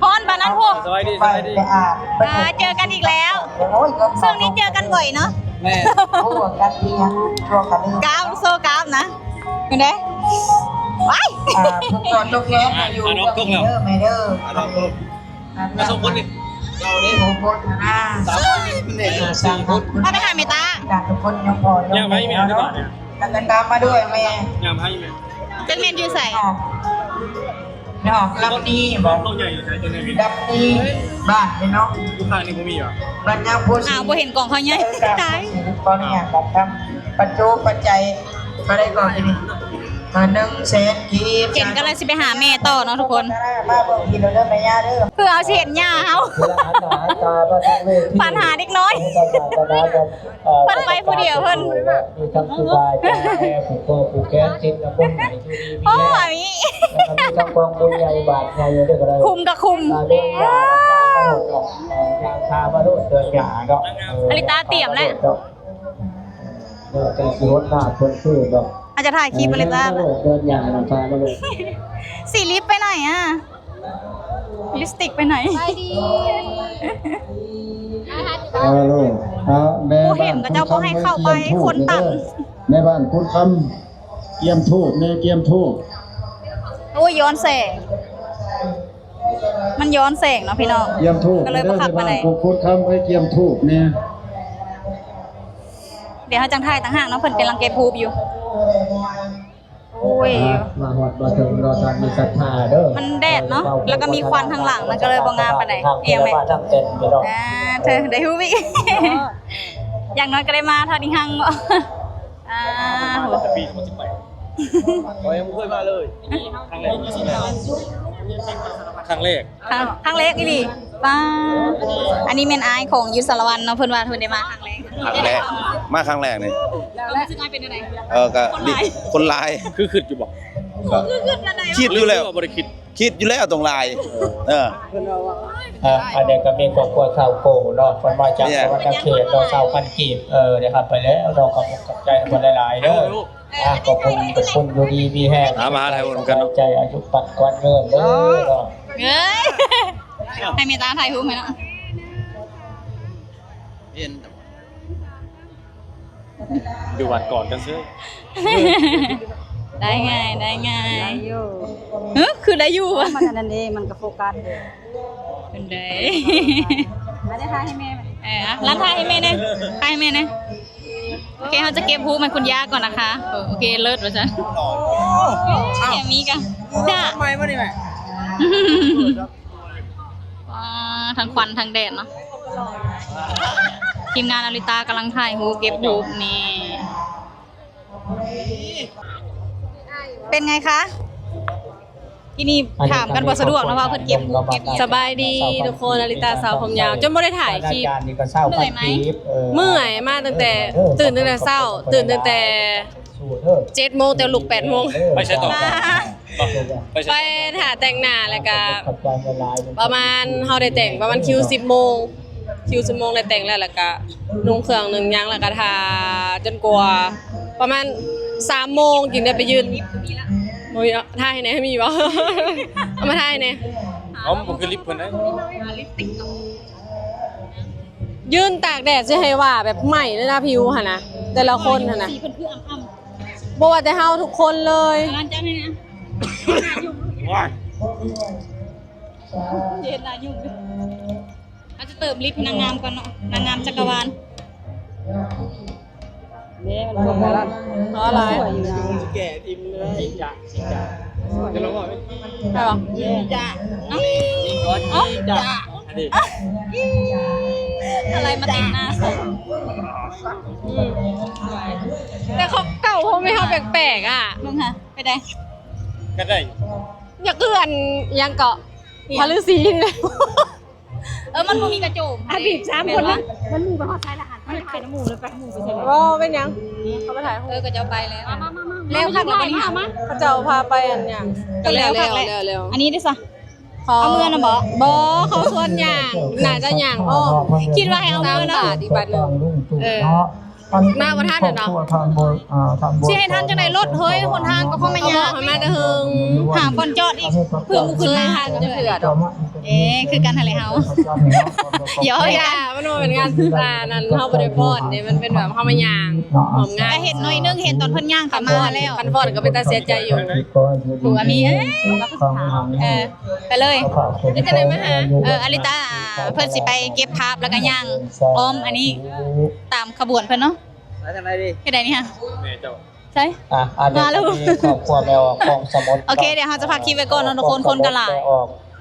ຮ້ອນປານນັ້ນພຸ້ນ. ສະບາຍດີ ສະບາຍດີ. ອ່າ ເຈີກັນອີກແລ້ວ. ໂອ້ຍ ຊ່ວງນີ້ເຈີກັນບ່ອຍເນາະ. ແມ່ນ. ໂອ້ ກັນອີຫຍັງ ຊ່ວງກັນນີ້ ກ້າວ ໂຊກ້າວນະ. ເຫັນເດ້. ວ້າຍ ອ່າ ຜູ້ກອດຕົວແຂນຢູ່ ອ່າ ດອກຕົກແລ້ວ ເດີແມ່ເດີ. ອ່າ ດອກຕົກ. ອ່າ ສອງຄົນນີ້ ເຮົາເດ້ ໂອ້ໂຫ ສາມຄົນ ເອີ ສີ່ຄົນ. ພາໄປຫາແມ່ຕາ. ທຸກຄົນຍັງພໍ ຍ່າງໄປແມ່ ເນາະ ແລ້ວກໍຕາມມາດ້ວຍແມ່. ຍ່າງໄປແມ່. ຈັກແມ່ນຢູ່ໃສ? ເນາະ ເນາະ ລຳນີ້ບໍ? ເຂົາໃຫຍ່ຢູ່ໃສ? ຈັກແມ່ນລຳນີ້ ບ້ານນີ້ເນາະ. ຢູ່ຂ້າງນີ້ບໍ່ມີຫວາ? ບ້ານຍາງພູສີ. ອ້າວ ບໍ່ເຫັນກອງເຂົາໃຫຍ່. ຕາຍ. ຂໍອະນຸຍາດບັດຄຳ ປັດຈຸປັດໄຈ ເທົ່າໃດກໍທີ່ນີ້? ອ່າ ໜຶ່ງແສນກີບ. ເຫັນກໍແລ້ວ ຊິໄປຫາແມ່ຕໍ່ເນາະທຸກຄົນ. ມາເບິ່ງທີ່ເດີແມ່ຍ່າເດີ ເພື່ອເຮົາຊິເຫັນຍ່າເຮົາ. ປັນຫາເດັກນ້ອຍ ເພິ່ນໄປຜູ້ດຽວເພິ່ນ. ມີທັງຄູບາອາຈານແດ່ ຜູກຄໍຜູກແຂນ ສິນນະມົນໃຫ້ຢູ່ດີມີແຮງ. ໂອ້ຍ ແລ້ວກໍມີທັງກອງບຸນໃຫຍ່ບາດໃຫຍ່ເດີ. ຄຸມກໍຄຸມ ອ່າ ເດີນທາງມາໂລດເນາະ ເດີນທາງມາໂລດເດີນຫຍ້າເນາະ. ເອີ ອາລິຕາຕຽມແລ້ວ. ເອີ ເຈົ້າຊິຫົດໜ້າເພິ່ນຄືດອກ. ອາດຈະຖ່າຍຄລິບໄປເລີຍຈ້າ. ເດີນຫຍັງນະ ຖ່າຍມາເລີຍ. ສີລິບໄປໄຫນອະ? ລິບສະຕິກໄປໄຫນ? ໄປດີ. ຮາໂລ ອ່າ ແມ່ບ້ານ ຜູ້ເຫັນເຂົາເຈົ້າບໍ່ໃຫ້ເຂົ້າໄປ ຄົນຕັນ. ແມ່ບ້ານຄຸນຄຳ ກຽມທູບແດ່ ກຽມທູບ. ໂອ້ຍ ຍ້ອນແສງ. ມັນຍ້ອນແສງເນາະພີ່ນ້ອງ ກຽມທູບ ກໍເລີຍບໍ່ຄັກປານໃດ. ແມ່ບ້ານຄຸນຄຳ ໄປກຽມທູບແດ່. ດຽວເຮົາຈັ່ງຖ່າຍຕ່າງຫາກເນາະ ເພິ່ນກຳລັງເກັບຮູບຢູ່. ໂອ້ຍ ອ່ະ ມາຮອດມາເຖິງເນາະ ທ່ານມີສັດທາເດີ. ມັນແດດເນາະ ແລ້ວກໍມີຄວັນທາງຫຼັງ ມັນກໍເລີຍບໍ່ງາມປານໃດ. ເອີ ມາທາງເຕັນເນາະ. ອ່າ ເທີ ໄດ້ຮູບອີກ ຢ່າງໜ້ອຍກໍໄດ້ມາເທົ່ານີ້ຮັ່ງເນາະ. ອ່າ ໂຫ ແຕ່ປີມັນຊິໄປ ຂ້ອຍຍັງບໍ່ເຄີຍມາເລີຍ. ຄັ້ງແລກ ຄັ້ງແລກ ຄັ້ງ ຄັ້ງແລກອີ່ຫຼີ. ປ້າ ອັນນີ້ແມ່ນອ້າຍຂອງຢູ່ສາລະວັນເນາະ ເພິ່ນວ່າເພິ່ນໄດ້ມາຄັ້ງແລກ. ຄັ້ງແລກ ມາຄັ້ງແລກນີ້ ແລ້ວຮູ້ສຶກອ້າຍເປັນຈັ່ງໃດ? ເອີ ກໍ ຄົນຫຼາຍ ຄົນຫຼາຍ. ຄືຄິດຢູ່ບໍ່? ຄືຄິດອັນໃດ? ຄິດຢູ່ແລ້ວ ບໍ່ໄດ້ຄິດ ຄິດຢູ່ແລ້ວຕ້ອງຫຼາຍ. ເອີ ເອີ ອັນນີ້ກໍມີຄອບຄົວຊາວໂກເນາະ ເພິ່ນມາຈາກສະຫວັນນະເຂດເນາະ ຊາວພັນກີບ. ເອີ ໄດ້ຮັບໄປແລ້ວເນາະ ຂອບໃຈເພິ່ນຫຼາຍໆເດີ. ອ່າ ຂອບຄຸນ ຂອບຄຸນ ຢູ່ດີມີແຮງ ອ່າ ມາຫາຖ່າຍຮູບນຳກັນເນາະ. ໃຈອາຍຸປັນຂວັນເງິນເດີເນາະ. ເອີຍ ໃຫ້ແມ່ຕາຖ່າຍຮູບໃຫ້ເນາະ. ເຫັນ ຢູ່ວັດກອດກັນເຊີຍ. ໄດ້ງ່າຍ ໄດ້ງ່າຍ ໄດ້ຢູ່. ຫຶ ຄືໄດ້ຢູ່ວະ? ມັນອັນນັ້ນເດ້ ມັນກໍໂຟກັສເດ້. ເປັນໃດ? ມາໄດ້ຖ່າຍໃຫ້ແມ່. ເອີ ອ່ະ ລັນຖ່າຍໃຫ້ແມ່ແດ່ ຖ່າຍໃຫ້ແມ່ແດ່. ໂອເຄ ເຮົາຈະເກັບຮູບໃຫ້ຄຸນຍ່າກ່ອນນະຄະ. ເອີ ໂອເຄ ເລີດວ່າຊັ້ນ. ເອີ ມີກະ ຈ້າ ໃໝ່ບໍ່ນີ້ແມ່? ອ່າ ທັງຄວັນທັງແດດເນາະ. ທີມງານອາລິຕາກຳລັງຖ່າຍຮູບ ເກັບຮູບນີ້. ເປັນໄງຄະ? ທີ່ນີ້ຖາມກັນບໍ່ສະດວກເນາະ ເພາະເພິ່ນເກັບຮູບເກັບຫຍັງ. ສະບາຍດີທຸກຄົນ ອາລິຕາສາວຜົມຍາວ ຈົນບໍ່ໄດ້ຖ່າຍຄລິບ. ເມື່ອຍໄໝ? ເມື່ອຍ ມາຕັ້ງແຕ່ ຕື່ນຕັ້ງແຕ່ເຊົ້າ ຕື່ນຕັ້ງແຕ່ເຈັດໂມງ ແຕ່ລຸກແປດໂມງ. ໄປໃສຕໍ່? ໄປຖ້າແຕ່ງໜ້າ ແລ້ວກະປະມານ ເຮົາໄດ້ແຕ່ງປະມານຄິວສິບໂມງ ຄິວສິບໂມງໄດ້ແຕ່ງແລ້ວ ແລ້ວກະນຸ່ງເຄື່ອງນຸ່ງຫຍັງ ແລ້ວກະຖ້າຈົນກວ່າປະມານສາມໂມງຈຶ່ງໄດ້ໄປຍື່ນ. ບໍ່ມີເນາະ ຖ່າຍໃຫ້ແດ່ ມີບໍ່? ເອົາມາຖ່າຍໃຫ້ແດ່. ເອົາ ມັນບໍ່ຄືລິບເພິ່ນເດ້. ຢືນຕາກແດດຊິໃຫ້ວ່າແບບໄໝ້ເລີຍນະ ຜິວຫັ້ນນະ ແຕ່ລະຄົນຫັ້ນນະ. ບໍ່ວ່າແຕ່ເຮົາ ທຸກຄົນເລີຍ. ເຫັນໜ້າຫຍຸ້ງເລີຍ. ອາດຈະເຕີມລິບໃຫ້ນາງງາມກ່ອນເນາະ ນາງງາມຈັກກະວານ. ເດ້ ມັນບໍ່ທັນ ເພາະອະໄລ ແກ່ຖິ້ມເລີຍ ຈີຈະ ຈີຈະ ຈະລອງເວົ້າ ໄດ້ບໍ່? ຈີຈະ ເອົ້າ ຈີຈະ ອັນນີ້ ອະໄລມາຕິດໜ້າຊັ້ນ ອືມ ແຕ່ຂອງເກົ່າພວກແມ່ເຮົາແປກໆ ອະ ເບິ່ງຫາ ໄປໄດ້ ກໍໄດ້ ຢາກເອີ້ນຫຍັງເກາະ ພະລືສີນີ້ແຫຼະ. ເອີ ມັນບໍ່ມີກະໂຈມ ອະ ບີບສາມຄົນນະ ມັນໝູ່ໄປຮອດໃສລະຫັ້ນ ມັນໄປນຳໝູ່ເລີຍ ໄປໝູ່ໄປໃສລະ ບໍ່ເປັນຫຍັງ ເຂົາໄປຖ່າຍຮູບ ເອີ ເຂົາເຈົ້າໄປແລ້ວ ມາໆໆ ແລ້ວຄັກແລ້ວບັດນີ້ ເຂົາເຈົ້າພາໄປອັນຫຍັງ ກໍແລ້ວ ແລ້ວ ແລ້ວ ອັນນີ້ເດ້ຊະ ເອົາເມືອນຳບໍ່? ບໍ່ ເຂົາຊວນຍ່າງ ໜ້າຈະຍ່າງອ້ອມ ຄິດວ່າໃຫ້ເອົາເມືອນຳ ສາມບາດອີກບາດໜຶ່ງ ເອີ. ມາບໍ່ທັນແລ້ວເນາະ ຊິໃຫ້ທັນຈັ່ງໃດ ລົດເຮີ້ຍ ຫົນທາງກໍພໍແມ່ນຍາກ ເຂົາບອກໃຫ້ມາແຕ່ເຫິງ ຫາບ່ອນຈອດອີກ ເພື່ອບໍ່ຂຶ້ນມາ ເຄີຍທັນຈັກເທື່ອດອກ ເອີ ຄືກັນຫັ້ນແຫຼະເຮົາ ຢອກ ຢາ ມັນບໍ່ແມ່ນງານ ອັນນັ້ນ ເຮົາບໍ່ໄດ້ຟ້ອນເດ້ ມັນເປັນແບບເຮົາມາຍ່າງຮ່ວມງານ ກໍເຫັນໜ້ອຍໜຶ່ງ ເຫັນຕອນເພິ່ນຍ່າງເຂົ້າມາແລ້ວ ຄັນຟ້ອນກໍເປັນຕາເສຍໃຈຢູ່ ຜູ້ອາມີ ເອີ ເອີ ໄປເລີຍ ເຮັດຈັ່ງໃດມາຫາ ເອີ ອາລິຕາ ເພິ່ນຊິໄປເກັບພາບ ແລ້ວກໍຍ່າງອ້ອມອັນນີ້ ຕາມຂະບວນເພິ່ນເນາະ ໄປທາງໃດດີ? ເຮັດໃດນີ້ຫະ? ແມ່ເຈົ້າ ໃສ? ອ່ະ ອັນນີ້ ມາແລ້ວ ກໍມີຄອບຄົວແມ່ອອກຂອງສະໝົດ ໂອເຄ ດຽວເຮົາຈະພັກຄລິບໄວ້ກ່ອນເນາະທຸກຄົນ ຄົນກໍຫຼາຍ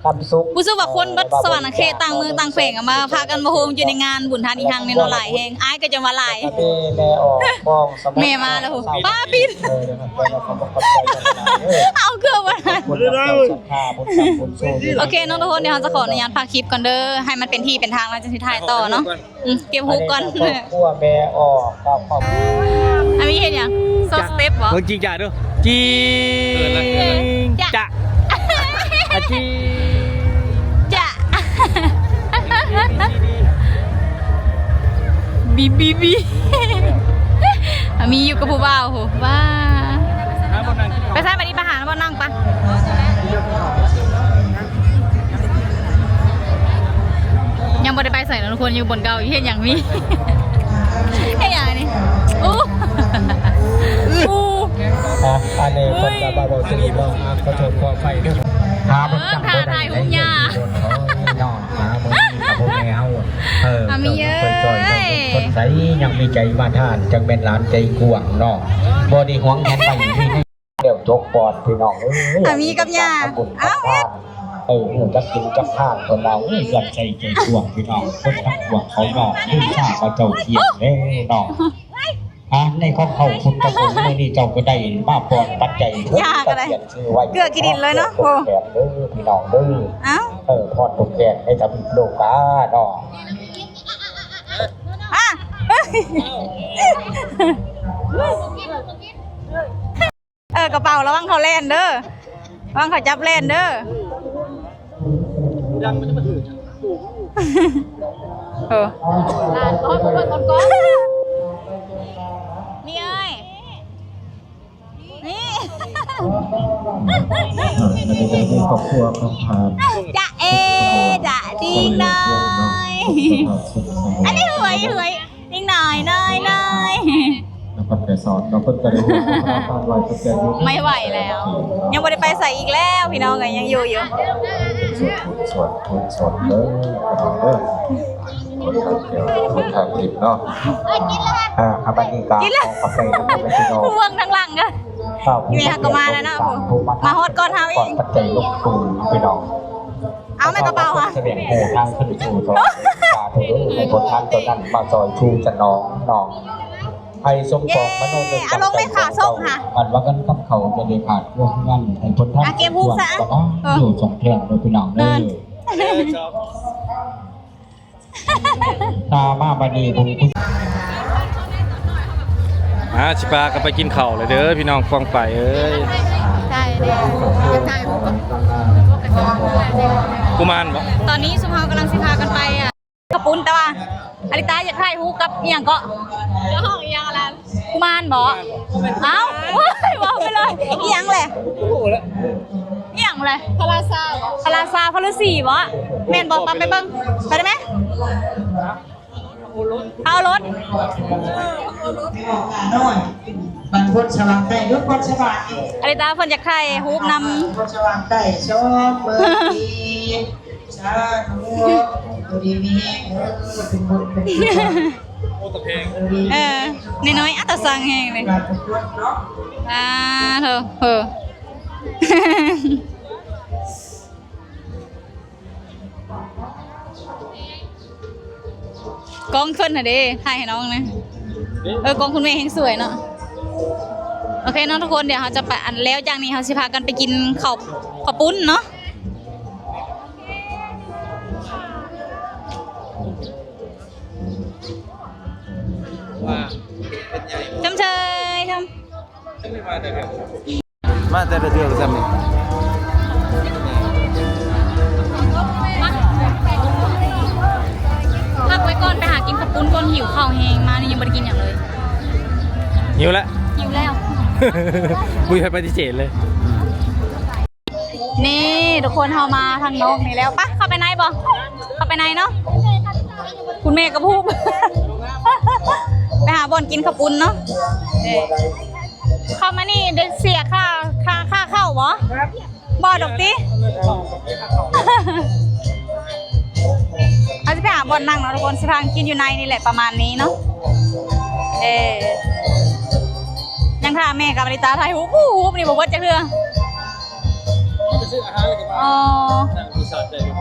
ຄຳສຸກ ຮູ້ສຶກວ່າຄົນເບິດສະຫວັນນະເຂດ ຕ່າງເມືອງຕ່າງແຂວງ ກໍມາພາກັນມາໂຮມຢູ່ໃນງານບຸນທາດອີ່ຮັ່ງນີ້ເນາະ ຫຼາຍແຮງ ອ້າຍກໍຈະວ່າຫຼາຍ ກໍມີແມ່ອອກຂອງສະໝົດ ແມ່ມາແລ້ວ ປ້າປິດ ເອີ ເອົາເກືອບບໍ່ທັນ ໂອເຄເນາະທຸກຄົນ ດຽວເຮົາຈະຂໍອະນຸຍາດພັກຄລິບກ່ອນເດີ ໃຫ້ມັນເປັນທີ່ເປັນທາງ ແລ້ວຈັ່ງຊິຖ່າຍຕໍ່ເນາະ. ອືມ ເກັບຮູບກ່ອນ ຄອບຄົວແມ່ອອກ ຄອບຄົວ ອັນນີ້ເຮັດຫຍັງ? ຊອກສະເຕັບບໍ່? ເບິ່ງຈິງຈະເດີ ຈິງຈະ ອາຈິງຈະ ບີບີບີ ອາມີຢູ່ກັບຜູ້ບ່າວພຸ້ນ ວ້າ ໄປໃສບັດນີ້ ໄປຫາບ່ອນນັ່ງປະ. ຍັງບໍ່ໄດ້ໄປໃສເນາະທຸກຄົນ ຢູ່ບ່ອນເກົ່າ ເຮັດຫຍັງມີ ເຮັດຫຍັງອັນນີ້ ອູ ອູ ອ່ະ ອັນນີ້ເພິ່ນກໍມາເວົ້າຕື່ມເນາະ ຂໍໂທດຂໍອະໄພເດີ ຫາເບິ່ງ ເອີ ຖ້າຖ່າຍຮູບຍາ ເນາະ ຫາເບິ່ງກັບພວກແມ່ເຮົາ ເອີ ອາມີເອີຍ ເຈົ້າເພິ່ນໃສຍັງມີໃຈມາທານ ຈັ່ງແມ່ນຫຼານໃຈກວ້າງເນາະ ບໍ່ໄດ້ຫວງແຫນໄວ້ ແລ້ວຈົກປອດ ພີ່ນ້ອງເອີຍ ອາມີກັບຍ່າ ເອົ້າ ເອີ ຮູ້ຈັກກິນຈັກທານ ເພິ່ນວ່າ ໂອ້ຍ ເຮືອນໃສໃຈກວ້າງ ພີ່ນ້ອງ ຄົນທັງພວກເຂົາເນາະ ລືມຊາວ່າເຈົ້າທ່ຽງແລ້ວເນາະ ອ່າ ໃນຂອງເຂົາພຸດທະພົງ ມື້ນີ້ເຈົ້າກໍໄດ້ມາປອນປັດໄຈ ຢາກໍໄດ້ ເກືອກຂີ້ດິນເລີຍເນາະ ໂອ້ ແຂນເດີ ພີ່ນ້ອງເດີ ເອົ້າ ເອີ ພອນຕົກແຂນໃນທຳອິດໂລກາເນາະ ອ່ະ ເອີ ກະເປົາ ລະວັງເຂົາແລ່ນເດີ ລະວັງເຂົາຈັບແລ່ນເດີ ເອີ ນີ້ເອີຍ ນີ້ ຄອບຄົວຂອງທ່ານ ຈະເອ ຈະດີໜ້ອຍ ອັນນີ້ຫວຍ ຫວຍ ອີກໜ້ອຍ ໜ້ອຍ ໜ້ອຍ ນະຄອນໄກສອນເນາະ ເພິ່ນກໍໄດ້ຮ່ວມກັນມາຕາມໄລຕັ້ງແຕ່ຢູ່ ໄມ່ໄຫວແລ້ວ ຍັງບໍ່ໄດ້ໄປໃສອີກແລ້ວ ພີ່ນ້ອງເອີຍ ຍັງຢູ່ຢູ່ ສວດ ສວດ ສວດເດີ ພີ່ນ້ອງເດີ ຄົນທາງທິດເນາະ ອ່າ ອັນນີ້ກໍ ກິນແລ້ວ ຂອບໃຈນຳ ພີ່ນ້ອງ ພວງທາງຫຼັງກໍ ອ່າ ແມ່ເຮົາກໍມາແລ້ວເນາະ ມາຮອດກ່ອນເຮົາອີກ ປັດໄຈລົງຕູ້ ພີ່ນ້ອງ ເອົາແມ່ກະເປົາຫະ ສະແດງໂຫທາງຂຶ້ນສູ່ສະຫວັນ ສາທຸ ໃຫ້ຜົນທານຕົວນັ້ນມາຊ່ອຍຊູສະໜອງນ້ອງ ໃຫ້ສົມປອງມະໂນເມດ ເອົາລົງແມ່ຂາສົ່ງຫະ ອັນວ່າເງິນຄຳເຂົາຈະໄດ້ຂາດຄົວເຮືອນ ໃຫ້ຜົນທານ ອ່ະ ເກັບຮູບຊະ ຢູ່ສອງແທ່ງເດີພີ່ນ້ອງເດີ ຕາມາບາດນີ້ ມາ ຊິພາກັນໄປກິນເຂົ້າແລ້ວເດີ ພີ່ນ້ອງປ້ອງປາຍເອີຍ ໃຊ່ແລ້ວ ຢາກຖ່າຍຮູບກັບກຸມານບໍ? ຕອນນີ້ຊຸມເຮົາກຳລັງຊິພາກັນໄປ ອ່ະ ເຂົ້າປຸ້ນ ແຕ່ວ່າອາລິຕາຢາກຖ່າຍຮູບກັບອີ່ຫຍັງເກາະ ເຈົ້າຂອງອີ່ຫຍັງລະ ກຸມານບໍ? ເອົ້າ ເວົ້າໄປເລີຍ ອີ່ຫຍັງແຫຼະ ອີ່ຫຍັງແຫຼະ ພະລາຊາ ພະລາຊາ ພະລືສີບໍ? ແມ່ນບໍ? ໄປ ໄປເບິ່ງ ໄປໄດ້ໄໝ? ເອົາລົດ ເອົາລົດ ບ້ານໂພນສະຫວ່າງໃຕ້ ເດີໂພນສະຫວ່າງ ອາລິຕາເພິ່ນຢາກຖ່າຍຮູບນຳ ໂພນສະຫວ່າງໃຕ້ ຊອບເບິ່ງດີ ສາທຸ ຢູ່ດີມີແຮງເດີ ເປັນບຸນເປັນກຸສົນ ເອີ ນ້ອຍໆ ອັດຕະສັງແຮງເລີຍ. ອ່າ ໂທ້ ເອີ ກ້ອງເພິ່ນຫັ້ນເດ້ ຖ່າຍໃຫ້ນ້ອງນະ. ເອີ ກ້ອງຄຸນແມ່ແຮງສວຍເນາະ. ໂອເຄເນາະທຸກຄົນ ດຽວເຮົາຈະໄປ ອັນ ແລ້ວຈາກນີ້ເຮົາຊິພາກັນໄປກິນເຂົ້າ ເຂົ້າປຸ້ນເນາະ. ວ່າເປັນໃຫຍ່ ຈຳເຊີຍ ຈຳ ມາແຕ່ລະເທື່ອກໍຊ່ຳນີ້ ພັກໄວ້ກ່ອນ ໄປຫາກິນເຂົ້າປຸ້ນກ່ອນ ຫິວເຂົ້າແຮງ ມານີ້ຍັງບໍ່ໄດ້ກິນຫຍັງເລີຍ. ຫິວແລ້ວ ຫິວແລ້ວ ບໍ່ມີໃຜປະຕິເສດເລີຍ. ນີ້ທຸກຄົນ ເຮົາມາທາງນອກນີ້ແລ້ວ. ປະ ເຂົ້າໄປໃນບໍ່? ເຂົ້າໄປໃນເນາະ. ຄຸນແມ່ກະພູບ ໄປຫາບ່ອນກິນເຂົ້າປຸ້ນເນາະ. ເອີ ເຂົ້າມານີ້ໄດ້ເສຍຄ່າ ຄ່າ ຄ່າເຂົ້າບໍ່? ບໍ່ດອກຕິ. ເຮົາຊິໄປຫາບ່ອນນັ່ງເນາະທຸກຄົນ ຊິພາກັນກິນຢູ່ໃນນີ້ແຫຼະ ປະມານນີ້ເນາະ. ເອີ ຍັງຖ້າແມ່ກັບອາລິຕາຖ່າຍຮູບ ຮູບນີ້ບໍ່ເບິດຈັກເທື່ອ. ໄປຊື້ອາຫານແລ້ວກໍມາ ອໍ ນັ່ງຢູ່ສາດໄດ້ຢູ່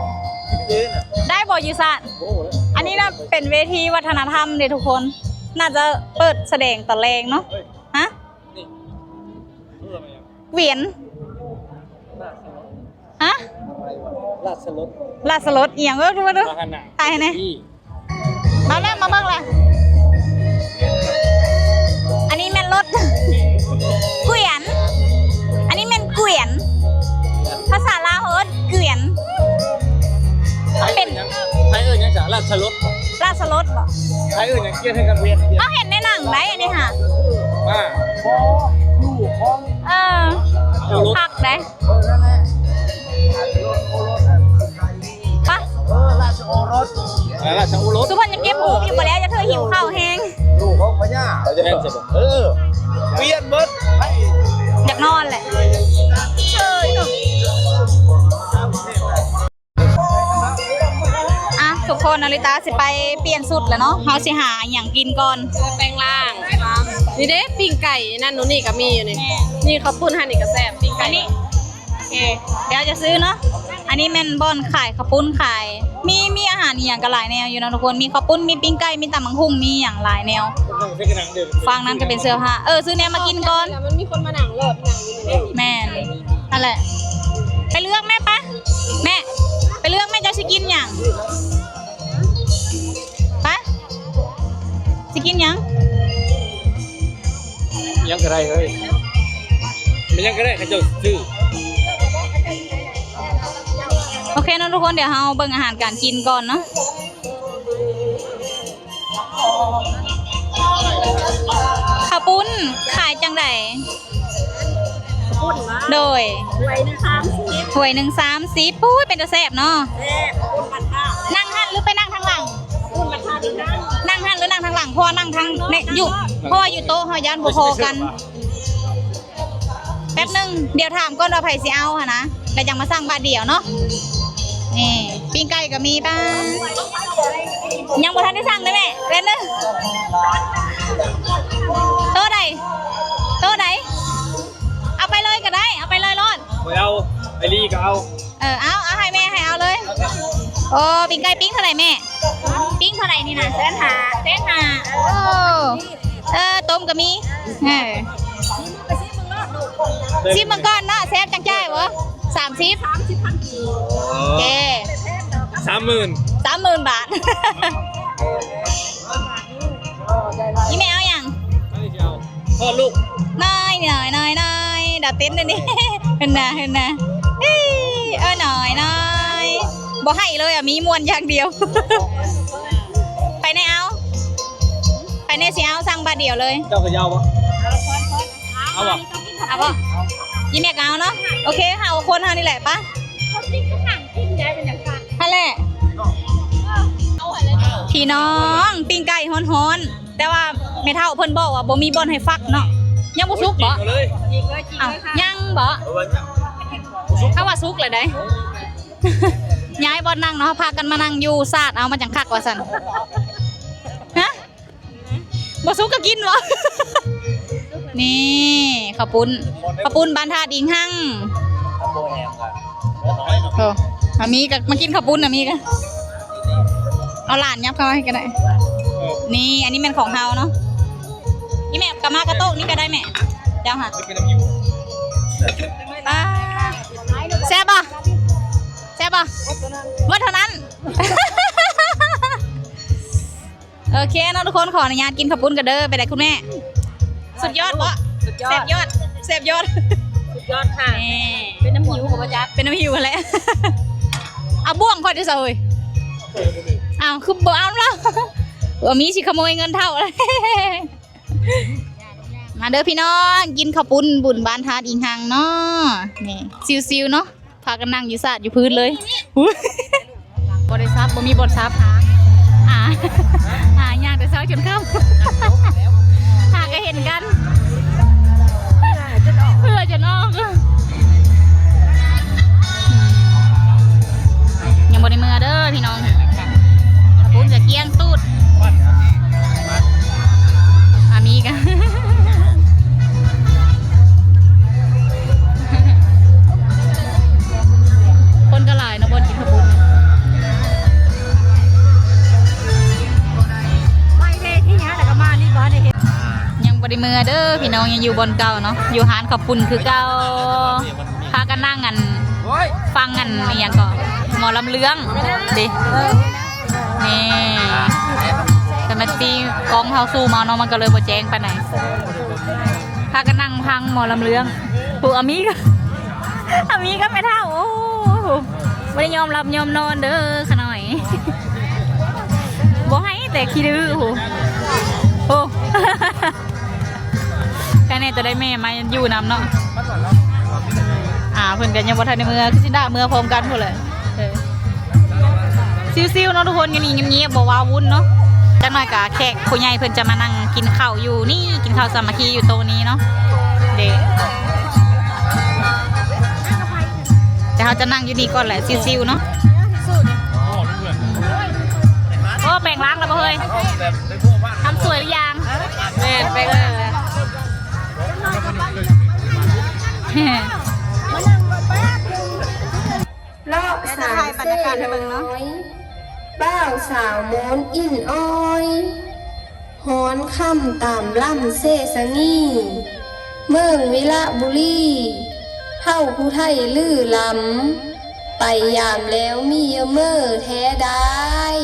ໄດ້ບໍ່ຢູ່ສາດ? ໂອ້ ອັນນີ້ນະເປັນເວທີວັດທະນະທຳເດ້ທຸກຄົນ ໜ້າຈະເປີດສະແດງຕອນແລງເນາະ. ຮະ? ນີ້ ເອີ ຫຍັງ? ກວຽນ ຮະ? ລາຊະລົດ ລາຊະລົດອີ່ຫຍັງ? ເອີ ມາດູ ຖ່າຍໃຫ້ແດ່. ມາແລ້ວ ມາເບິ່ງແລ້ວ. ອັນນີ້ແມ່ນລົດ ກວຽນ ອັນນີ້ແມ່ນກວຽນ ພາສາລາວເອີ້ນກວຽນ. ໄທເອີ້ນຫຍັງ? ໄທເອີ້ນຫຍັງສະ? ລາຊະລົດ ລາຊະລົດບໍ? ໄທເອີ້ນຫຍັງ? ກຽນໃຫ້ກັນ ເຮົາເຫັນໃນໜັງໄດ໋ ອັນນີ້ຫາ ມາ ເອີ ໂອລົດ ຄັກໄດ໋. ເອີ ນັ້ນແຫຼະ ໂອລົດ ໄປ ເອີ ລາຊະໂອລົດ ເອີ ລາຊະໂອລົດ. ສຸພັນຍັງເກັບຮູບຢູ່ບໍ່ແລ້ວ ຢ່າເທີຫິວເຂົ້າແຮງ. ລູກຂອງພະຍາ ແມ່ນຊິບໍ່? ເອີ ປ່ຽນເບິດ ຢາກນອນແຫຼະ. ອ່ະ ທຸກຄົນ ອາລິຕາຊິໄປປ່ຽນຊຸດແລ້ວເນາະ. ເຮົາຊິຫາຫຍັງກິນກ່ອນ? ແປງລ້າງ ນີ້ເດ້ ປີ້ງໄກ່ ນັ້ນໂນ່ນນີ້ກໍມີຢູ່ນີ້. ນີ້ເຂົ້າປຸ້ນຫັ້ນນີ້ກໍແຊບ ປີ້ງໄກ່ ອັນນີ້ ໂອເຄ ດຽວຈະຊື້ເນາະ. ອັນນີ້ແມ່ນບ່ອນຂາຍເຂົ້າປຸ້ນ ຂາຍ ມີ ມີອາຫານອີ່ຫຍັງກໍຫຼາຍແນວຢູ່ເນາະທຸກຄົນ. ມີເຂົ້າປຸ້ນ ມີປີ້ງໄກ່ ມີຕຳບັກຫຸ່ງ ມີຫຍັງຫຼາຍແນວ. ຝັ່ງນັ້ນກໍເປັນເສື້ອຜ້າ. ເອີ ຊື້ແນວມາກິນກ່ອນ. ມັນມີຄົນມານັ່ງເລີດ ນັ່ງຢູ່ນີ້. ແມ່ນ ຫັ້ນແຫຼະ. ໄປເລືອກແມ່ ໄປ ແມ່ ໄປເລືອກແມ່ ເຈົ້າຊິກິນຫຍັງ? ໄປ ຊິກິນຫຍັງ? ຫຍັງກໍໄດ້ເຮີ້ຍ ມັນຫຍັງກໍໄດ້ ເຂົາເຈົ້າຊື້. ໂອເຄເນາະທຸກຄົນ ດຽວເຮົາເບິ່ງອາຫານການກິນກ່ອນເນາະ. ເຂົ້າປຸ້ນຂາຍຈັ່ງໃດ? ເຂົ້າປຸ້ນຫວາ? ໂດຍ ຖ້ວຍໜຶ່ງສາມສິບ ຖ້ວຍໜຶ່ງສາມສິບ. ໂອ້ຍ ເປັນຕາແຊບເນາະ. ແຊບ ເຂົ້າປຸ້ນບ້ານທ່າ. ນັ່ງຫັ້ນຫຼືໄປນັ່ງທາງຫຼັງ? ເຂົ້າປຸ້ນບ້ານທ່ານີ້ ນັ່ງຫັ້ນຫຼືນັ່ງທາງຫຼັງ? ເພາະວ່ານັ່ງທາງນີ້ຢູ່ ເພາະວ່າຢູ່ໂຕະເຮົາຢ້ານບໍ່ພໍກັນ. ແປັບໜຶ່ງ ດຽວຖາມກ່ອນວ່າໃຜຊິເອົາຫັ້ນນະ ແລ້ວຈັ່ງມາສັ່ງບາດດຽວເນາະ. ນີ້ ປີ້ງໄກ່ກໍມີ. ປ້າ ຍັງບໍ່ທັນໄດ້ສັ່ງເດ້ແມ່ ແປັບໜຶ່ງ. ໂຕໃດ? ໂຕໃດ? ເອົາໄປເລີຍກໍໄດ້ ເອົາໄປເລີຍໂລດ. ຂ້ອຍເອົາ ໄອລີກໍເອົາ. ເອີ ເອົາ ເອົາໃຫ້ແມ່ ໃຫ້ເອົາເລີຍ. ໂອ້ ປີ້ງໄກ່ປີ້ງເທົ່າໃດແມ່? ປີ້ງເທົ່າໃດນີ້ນະ? ແສນຫ້າ. ແສນຫ້າ. ໂອ້ ເອີ ຕົ້ມກໍມີ. ເອີ ຊິມເບິ່ງກ່ອນເນາະ ແຊບຈັ່ງຈ່າຍບໍ່? ສາມສິບ ສາມສິບພັນກີບ. ໂອເຄ ສາມໝື່ນ ສາມໝື່ນບາດ. ອີ່ແມ່ເອົາຫຍັງ? ອັນນີ້ຊິເອົາ ຄອດລູກ ນ້ອຍ ນ້ອຍ ນ້ອຍ ນ້ອຍ ດາວເຕັ້ນອັນນີ້ ເຫັນນະ ເຫັນນະ ເອີ ນ້ອຍ ນ້ອຍ ບໍ່ໃຫ້ເລີຍອະ ມີມ່ວນຢ່າງດຽວ. ໃຜແນ່ເອົາ? ໃຜແນ່ຊິເອົາ? ສັ່ງບາດດຽວເລີຍ. ເຈົ້າກໍຢາວບໍ່? ເອົາບໍ່? ເອົາບໍ່? ອີ່ແມ່ກໍເອົາເນາະ. ໂອເຄ ຫ້າຄົນເຮົານີ້ແຫຼະ ປະ. ຫັ້ນແຫຼະ ພີ່ນ້ອງ ປີ້ງໄກ່ຮ້ອນໆ ແຕ່ວ່າແມ່ເຖົ້າເພິ່ນບອກວ່າບໍ່ມີບ່ອນໃຫ້ຟັກເນາະ. ຍັງບໍ່ສຸກບໍ? ຈີກເລີຍ ຈີກເລີຍ ອ່ະ ຍັງບໍ? ເອີ ຍັງ ເຮົາວ່າສຸກແລ້ວໃດ໋. ຍ້າຍບ່ອນນັ່ງເນາະ ພາກັນມານັ່ງຢູ່ສາດເອົາ ມັນຈັ່ງຄັກວ່າຊັ້ນ. ຮະ? ບໍ່ສຸກກໍກິນບໍ່? ນີ້ ເຂົ້າປຸ້ນ ເຂົ້າປຸ້ນບ້ານທາດອີງຮັງ. ໂອ້ ອາມີກໍມາກິນເຂົ້າປຸ້ນ ອາມີກໍ ເອົາຫຼານຫຍັບເຂົ້າໃຫ້ກໍໄດ້. ນີ້ ອັນນີ້ແມ່ນຂອງເຮົາເນາະ. ອີ່ແມ່ກໍມາກະໂຕະນີ້ກໍໄດ້ແມ່ ເຈົ້າຫາ. ປາ ແຊບບໍ່? ແຊບບໍ່? ໝົດເທົ່ານັ້ນ. ໂອເຄເນາະທຸກຄົນ ຂໍອະນຸຍາດກິນເຂົ້າປຸ້ນກ່ອນເດີ. ເປັນໃດຄຸນແມ່? ສຸດຍອດບໍ່? ສຸດຍອດ ແຊບຍອດ ແຊບຍອດ ສຸດຍອດຄ່ະ. ນີ້ ເປັນນ້ຳຫິວກໍບໍ່ຈັກ ເປັນນ້ຳຫິວຫັ້ນແຫຼະ. ເອົາບ່ວງຂ້ອຍໄດ້ຊະເຮີ້ຍ. ອ້າວ ຄືບໍ່ເອົາລະ? ບໍ່ມີ ຊິຂະໂມຍເງິນເຖົ້າ. ມາເດີພີ່ນ້ອງ ກິນເຂົ້າປຸ້ນບຸນບ້ານທາດອີງຮັງເນາະ. ນີ້ ຊິວໆເນາະ. ພາກັນນັ່ງຢູ່ສາດຢູ່ພື້ນເລີຍ. ອຸ້ຍ ບໍ່ໄດ້ສັບ ບໍ່ມີບ່ອນສັບ. ຫາ ຫາ ຫາຍ່າງແຕ່ເຊົ້າຈົນຄ່ຳ ຫາກໍເຫັນກັນ ເຫື່ອຈົນອອກ ເຫື່ອຈົນອອກ. ຍັງບໍ່ໄດ້ເມືອເດີພີ່ນ້ອງ ເຂົ້າປຸ້ນກໍກ້ຽງຕູດ. ອາມີກະ ຄົນກໍຫຼາຍເນາະ ບ່ອນກິນເຂົ້າປຸ້ນ. ໄປເດ້ທີ່ຫຍັງແລ້ວກໍມານີ້ ບໍ່ໄດ້ເຮັດ. ຍັງບໍ່ໄດ້ເມືອເດີພີ່ນ້ອງ ຍັງຢູ່ບ່ອນເກົ່າເນາະ ຢູ່ຮ້ານເຂົ້າປຸ້ນຄືເກົ່າ. ພາກັນນັ່ງອັນ ຟັງອັນ ອີ່ຫຍັງເກາະ ໝໍລຳເລື່ອງເດ້. ນີ້ ແຕ່ມັນຕີກ້ອງເຮົາຊູມເອົາເນາະ ມັນກໍເລີຍບໍ່ແຈ້ງປານໃດ. ພາກັນນັ່ງຟັງໝໍລຳເລື່ອງ. ຜູ້ອາມີກໍ ອາມີກໍແມ່ເຖົ້າ ໂອ້ ບໍ່ໄດ້ຍອມຫຼັບຍອມນອນເດີຂະນ້ອຍ ບໍ່ໃຫ້ແຕ່ຂີ້ດື້. ໂອ້ ໂອ້ ແຄ່ນີ້ຈະໄດ້ແມ່ມາຢູ່ນຳເນາະ. ອ່າ ເພິ່ນກໍຍັງບໍ່ທັນໄດ້ເມືອ ຄືຊິດາເມືອພ້ອມກັນພຸ້ນແຫຼະ. ເອີ ຊິວໆເນາະທຸກຄົນ ຢູ່ນີ້ງຽບໆ ບໍ່ວ້າວຸ້ນເນາະ. ຈັກໜ້ອຍກໍແຂກຜູ້ໃຫຍ່ເພິ່ນຈະມານັ່ງກິນເຂົ້າຢູ່ນີ້ ກິນເຂົ້າສາມັກຄີຢູ່ໂຕະນີ້ເນາະ. ເດ້ ແຕ່ເຮົາຈະນັ່ງຢູ່ນີ້ກ່ອນແຫຼະ ຊິວໆເນາະ. ໂອ້ ແປງຮ່າງແລ້ວບໍ່ເຮີ້ຍ? ທຳສວຍຫຼືຍັງ? ແມ່ນ ແປງຮ່າງແລ້ວ. ເລາະສາຍເສ້ນ້ອຍ ບ່າວສາວໂມນອິ້ນອ້ອຍ ຮ້ອນຄ່ຳຕາມລຳເຊສະຫງີ ເມືອງວິລະບູລີ ເຖົ້າຜູ້ໄທລືລຳ ໄປຍາມແລ້ວມີເຢີເມີແທ້ດາຍ.